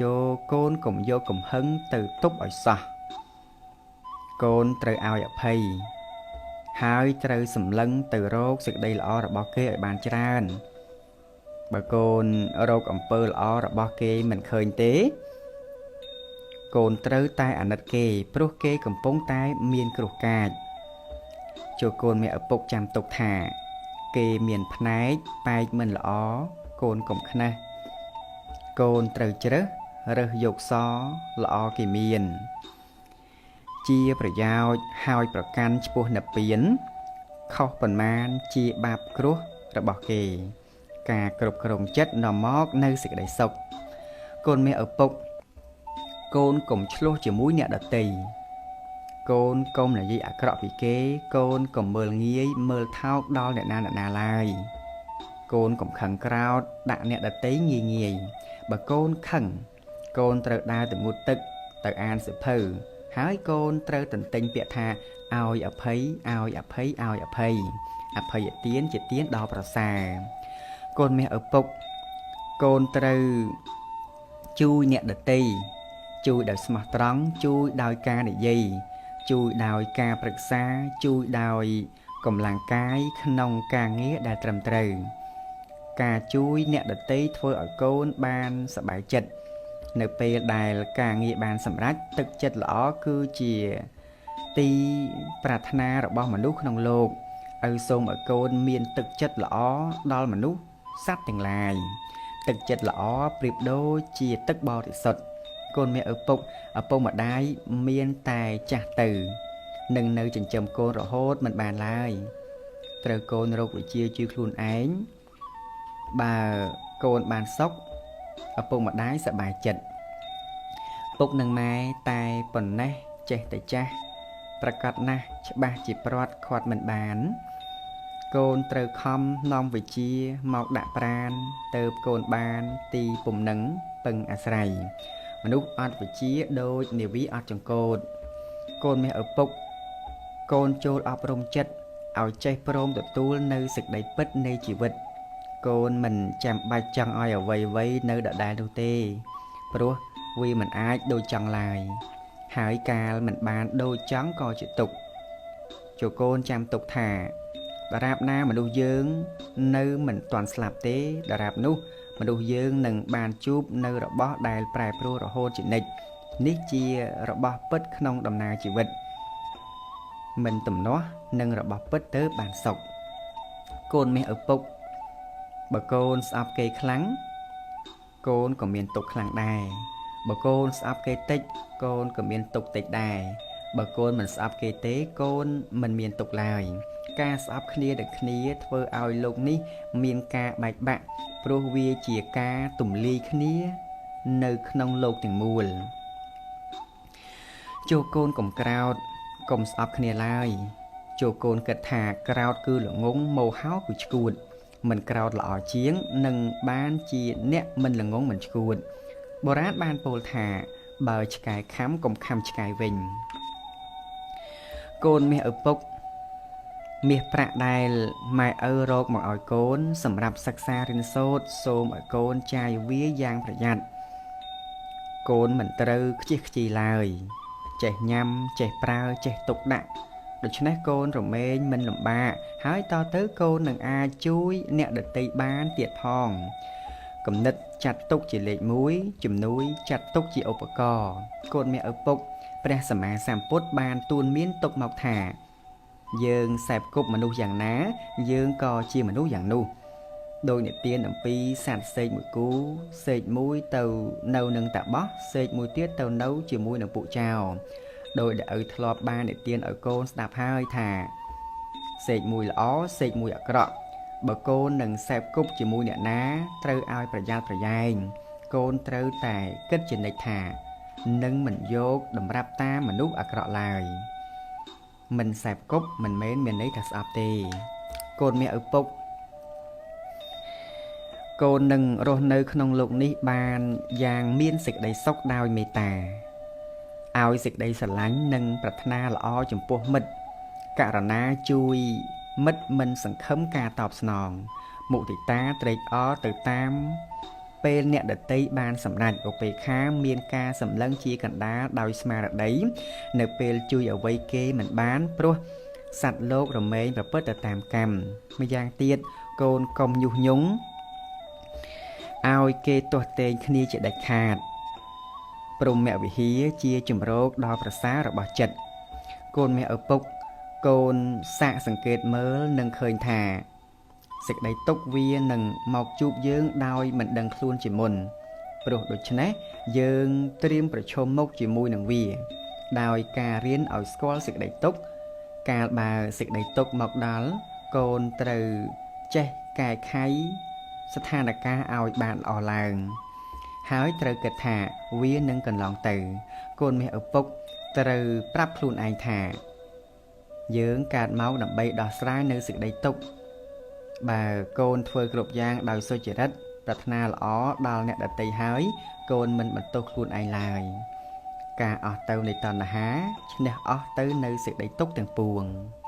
ចូលកូនកុំយកកំហឹងទៅទប់ឲ្យសោះកូនត្រូវឲ្យអភ័យហើយត្រូវសម្លឹងទៅរកសេចក្តីល្អរបស់គេឲ្យបានច្រើនបើកូនរកអំពើល្អរបស់គេមិនឃើញទេកូនត្រូវតែអាណិតគេព្រោះគេកំពុងតែមានគ្រោះកាចចូលកូនមានឪពុកចាំទុកថាគេមានផ្នែកបែកមិនល្អកូនកុំខ្នះកូនត្រូវជ្រើស រើសយកសល្អគេមាន ជាប្រយោជន៍ហើយប្រកាន់ឆ្ពោះនិព្វានខុសប៉ុន្មានជាបាបគ្រោះរបស់គេ ការគ្រប់គ្រងចិត្តនាំមកនៅសេចក្តីសុខកូនមាសឪពុកកូនកុំឆ្លោះជាមួយអ្នកដទៃកូនកុំនិយាយអាក្រក់ពីគេ កូនកុំមើលងាយមើលថោកដល់អ្នកណាអ្នកណាឡើយកូនកុំខឹងក្រោតដាក់អ្នកដទៃងាយងាយបើកូនខឹងកូនត្រូវដើរទៅងូតទឹកទៅអានសៀវភៅហើយកូនត្រូវទន្ទិញពាក្យថាឲ្យអភ័យឲ្យអភ័យឲ្យអភ័យអភ័យទានជាទានដ៏ប្រសើរកូនមាសឪពុកកូនត្រូវជួយអ្នកដទៃជួយដោយស្មោះត្រង់ជួយដោយការនិយាយជួយដោយការប្រឹក្សាជួយដោយកម្លាំងកាយក្នុងការងារដែលត្រឹមត្រូវការជួយអ្នកដទៃធ្វើឲ្យកូនបានសប្បាយចិត្តនៅពេលដែលការងារបានសម្រេចទឹកចិត្តល្អគឺជាទីប្រាថ្នារបស់មនុស្សក្នុងលោកឪសូមឲ្យកូនមានទឹកចិត្តល្អដល់មនុស្សសត្វទាំងឡាយទឹកចិត្តល្អប្រៀបដូចជាទឹកបរិសុទ្ធកូនមានឪពុកឪពុកម្ដាយមានតែចាស់ទៅនឹងនៅចិញ្ចឹមកូនរហូតមិនបានឡើយត្រូវកូនរកវិជ្ជាជួយខ្លួនឯងបើកូនបានសុខឪពុកម្ដាយសប្បាយចិត្តពុកនិងម៉ែតែប៉ុណ្ណេះចេះតែចាស់ប្រកាសណាស់ច្បាស់ជាព្រាត់ខាត់មិនបានកូនត្រូវខំនាំវិជ្ជាមកដាក់ប្រានទៅកូនបានទីពំនឹងពឹងអាស្រ័យមនុស្សអត់វិជ្ជាដូចនាវីអត់ចង្កូតកូនមាសឪពុកកូនចូលអប់រំចិត្តឲ្យចេះព្រមទទួលនៅសេចក្តីពិតនៃជីវិតកូនមិនចាំបាច់ចង់ឲ្យអ្វីៗនៅដដែលនោះទេព្រោះវាមិនអាចដូចចង់ឡើយហើយកាលមិនបានដូចចង់ក៏ជាទុក្ខចូលកូនចាំទុកថាដរាបណាមនុស្សយើងនៅមិនទាន់ស្លាប់ទេដរាបនោះមនុស្សយើងនឹងបានជួបនៅរបស់ដែលប្រែប្រួលរហូតជានិច្ចនេះជារបស់ពិតក្នុងដំណើរជីវិតមិនទំនាស់នឹងរបស់ពិតទៅបានសុខកូនមាសឪពុកបើកូនស្អប់គេខ្លាំងកូនក៏មានទុក្ខខ្លាំងដែរបើកូនស្អប់គេតិចកូនក៏មានទុក្ខតិចដែរបើកូនមិនស្អប់គេទេកូនមិនមានទុក្ខឡើយការស្អប់គ្នាដល់គ្នាធ្វើឲ្យលោកនេះមានការបែកបាក់ព្រោះវាជាការទម្លាយគ្នានៅក្នុងលោកទាំងមូលចូលកូនកុំក្រោតកុំស្អប់គ្នាឡើយចូលកូនគិតថាក្រោតគឺល្ងងមោហោគឺឈួតមិនក្រោតល្អជាងនឹងបានជាអ្នកមិនល្ងងមិនឈួតបុរាណបានពោលថាបើឆ្កែខំកុំខំឆ្កែវិញកូនមាសឪពុកមាសប្រាក់ដែលម៉ែឪរកមកឲ្យកូនសម្រាប់សិក្សារៀនសូត្រសូមឲ្យកូនចាយវាយ៉ាងប្រយ័ត្នកូនមិនត្រូវខ្ជិះខ្ជាយឡើយចេះញ៉ាំចេះប្រើចេះទុកដាក់ដូច្នេះកូនរមែងមិនលំបាកហើយតទៅកូននឹងអាចជួយអ្នកដទៃបានទៀតផងគំនិតចាត់ទុកជាលេខ1ជំនួយចាត់ទុកជាឧបករណ៍កូនមាសឪពុកព្រះសម្មាសម្ពុទ្ធបានទូនមានទុកមកថាយើងសែបគប់មនុស្សយ៉ាងណាយើងក៏ជាមនុស្សយ៉ាងនោះដោយនិទានអំពីសត្វសេកមួយគូសេកមួយទៅនៅនឹងតាបោះសេកមួយទៀតទៅនៅជាមួយនឹងពួកចៅដោយដែលឪធ្លាប់បាននិទានឲ្យកូនស្ដាប់ហើយថាសេកមួយល្អសេកមួយអាក្រក់បើកូននឹងសែបគប់ជាមួយអ្នកណាត្រូវឲ្យប្រយ័ត្នប្រយែងកូនត្រូវតែគិតជានិច្ចថានឹងមិនយកតម្រាប់តាមមនុស្សអាក្រក់ឡើយមិនសែបគប់មិនមែនមានន័យថាស្អប់ទេកូនមាសឪពុកកូននឹងរស់នៅក្នុងលោកនេះបានយ៉ាងមានសេចក្តីសុខដោយមេត្តាឲ្យសេចក្តីស្រឡាញ់និងប្រាថ្នាល្អចំពោះមិត្តករណាជួយមិត្តមិនសង្ឃឹមការតបស្នងមុទិតាត្រេកអរទៅតាមពេលអ្នកដទៃបានសម្រេចឧបេក្ខាមានការសម្លឹងជាកណ្ដាលដោយស្មារតីនៅពេលជួយអ្វីគេមិនបានព្រោះសត្វលោករមែងប្រព្រឹត្តទៅតាមកម្មម្យ៉ាងទៀតកូនកុំញុះញង់ឲ្យគេទាស់ទែងគ្នាជាដាច់ខាតព្រហ្មវិហារជាជំរកដ៏ប្រសើររបស់ចិត្តកូនមាសឪពុកកូនសាកសង្កេតមើលនឹងឃើញថាសេចក្តីទុក្ខវានឹងមកជួបយើងដោយមិនដឹងខ្លួនជាមុន ព្រោះដូច្នេះយើងត្រៀមប្រឈមមុខជាមួយនឹងវា ដោយការរៀនឲ្យស្គាល់សេចក្តីទុក្ខកាលបើសេចក្តីទុក្ខមកដល់កូនត្រូវចេះកែខៃស្ថានភាពឲ្យបានល្អឡើង ហើយត្រូវគិតថាវានឹងកន្លងទៅ កូនមាសឪពុកត្រូវប្រាប់ខ្លួនឯងថា យើងកើតមកដើម្បីដោះស្រាយនៅសេចក្តីទុក្ខបើកូនធ្វើគ្រប់យ៉ាងដោយសុចរិតប្រាថ្នាល្អដល់អ្នកដទៃហើយកូនមិនបន្ទោសខ្លួនឯងឡើយការអស់ទៅនៃតណ្ហាឈ្នះអស់ទៅនៅសេចក្តីទុក្ខទាំងពួង។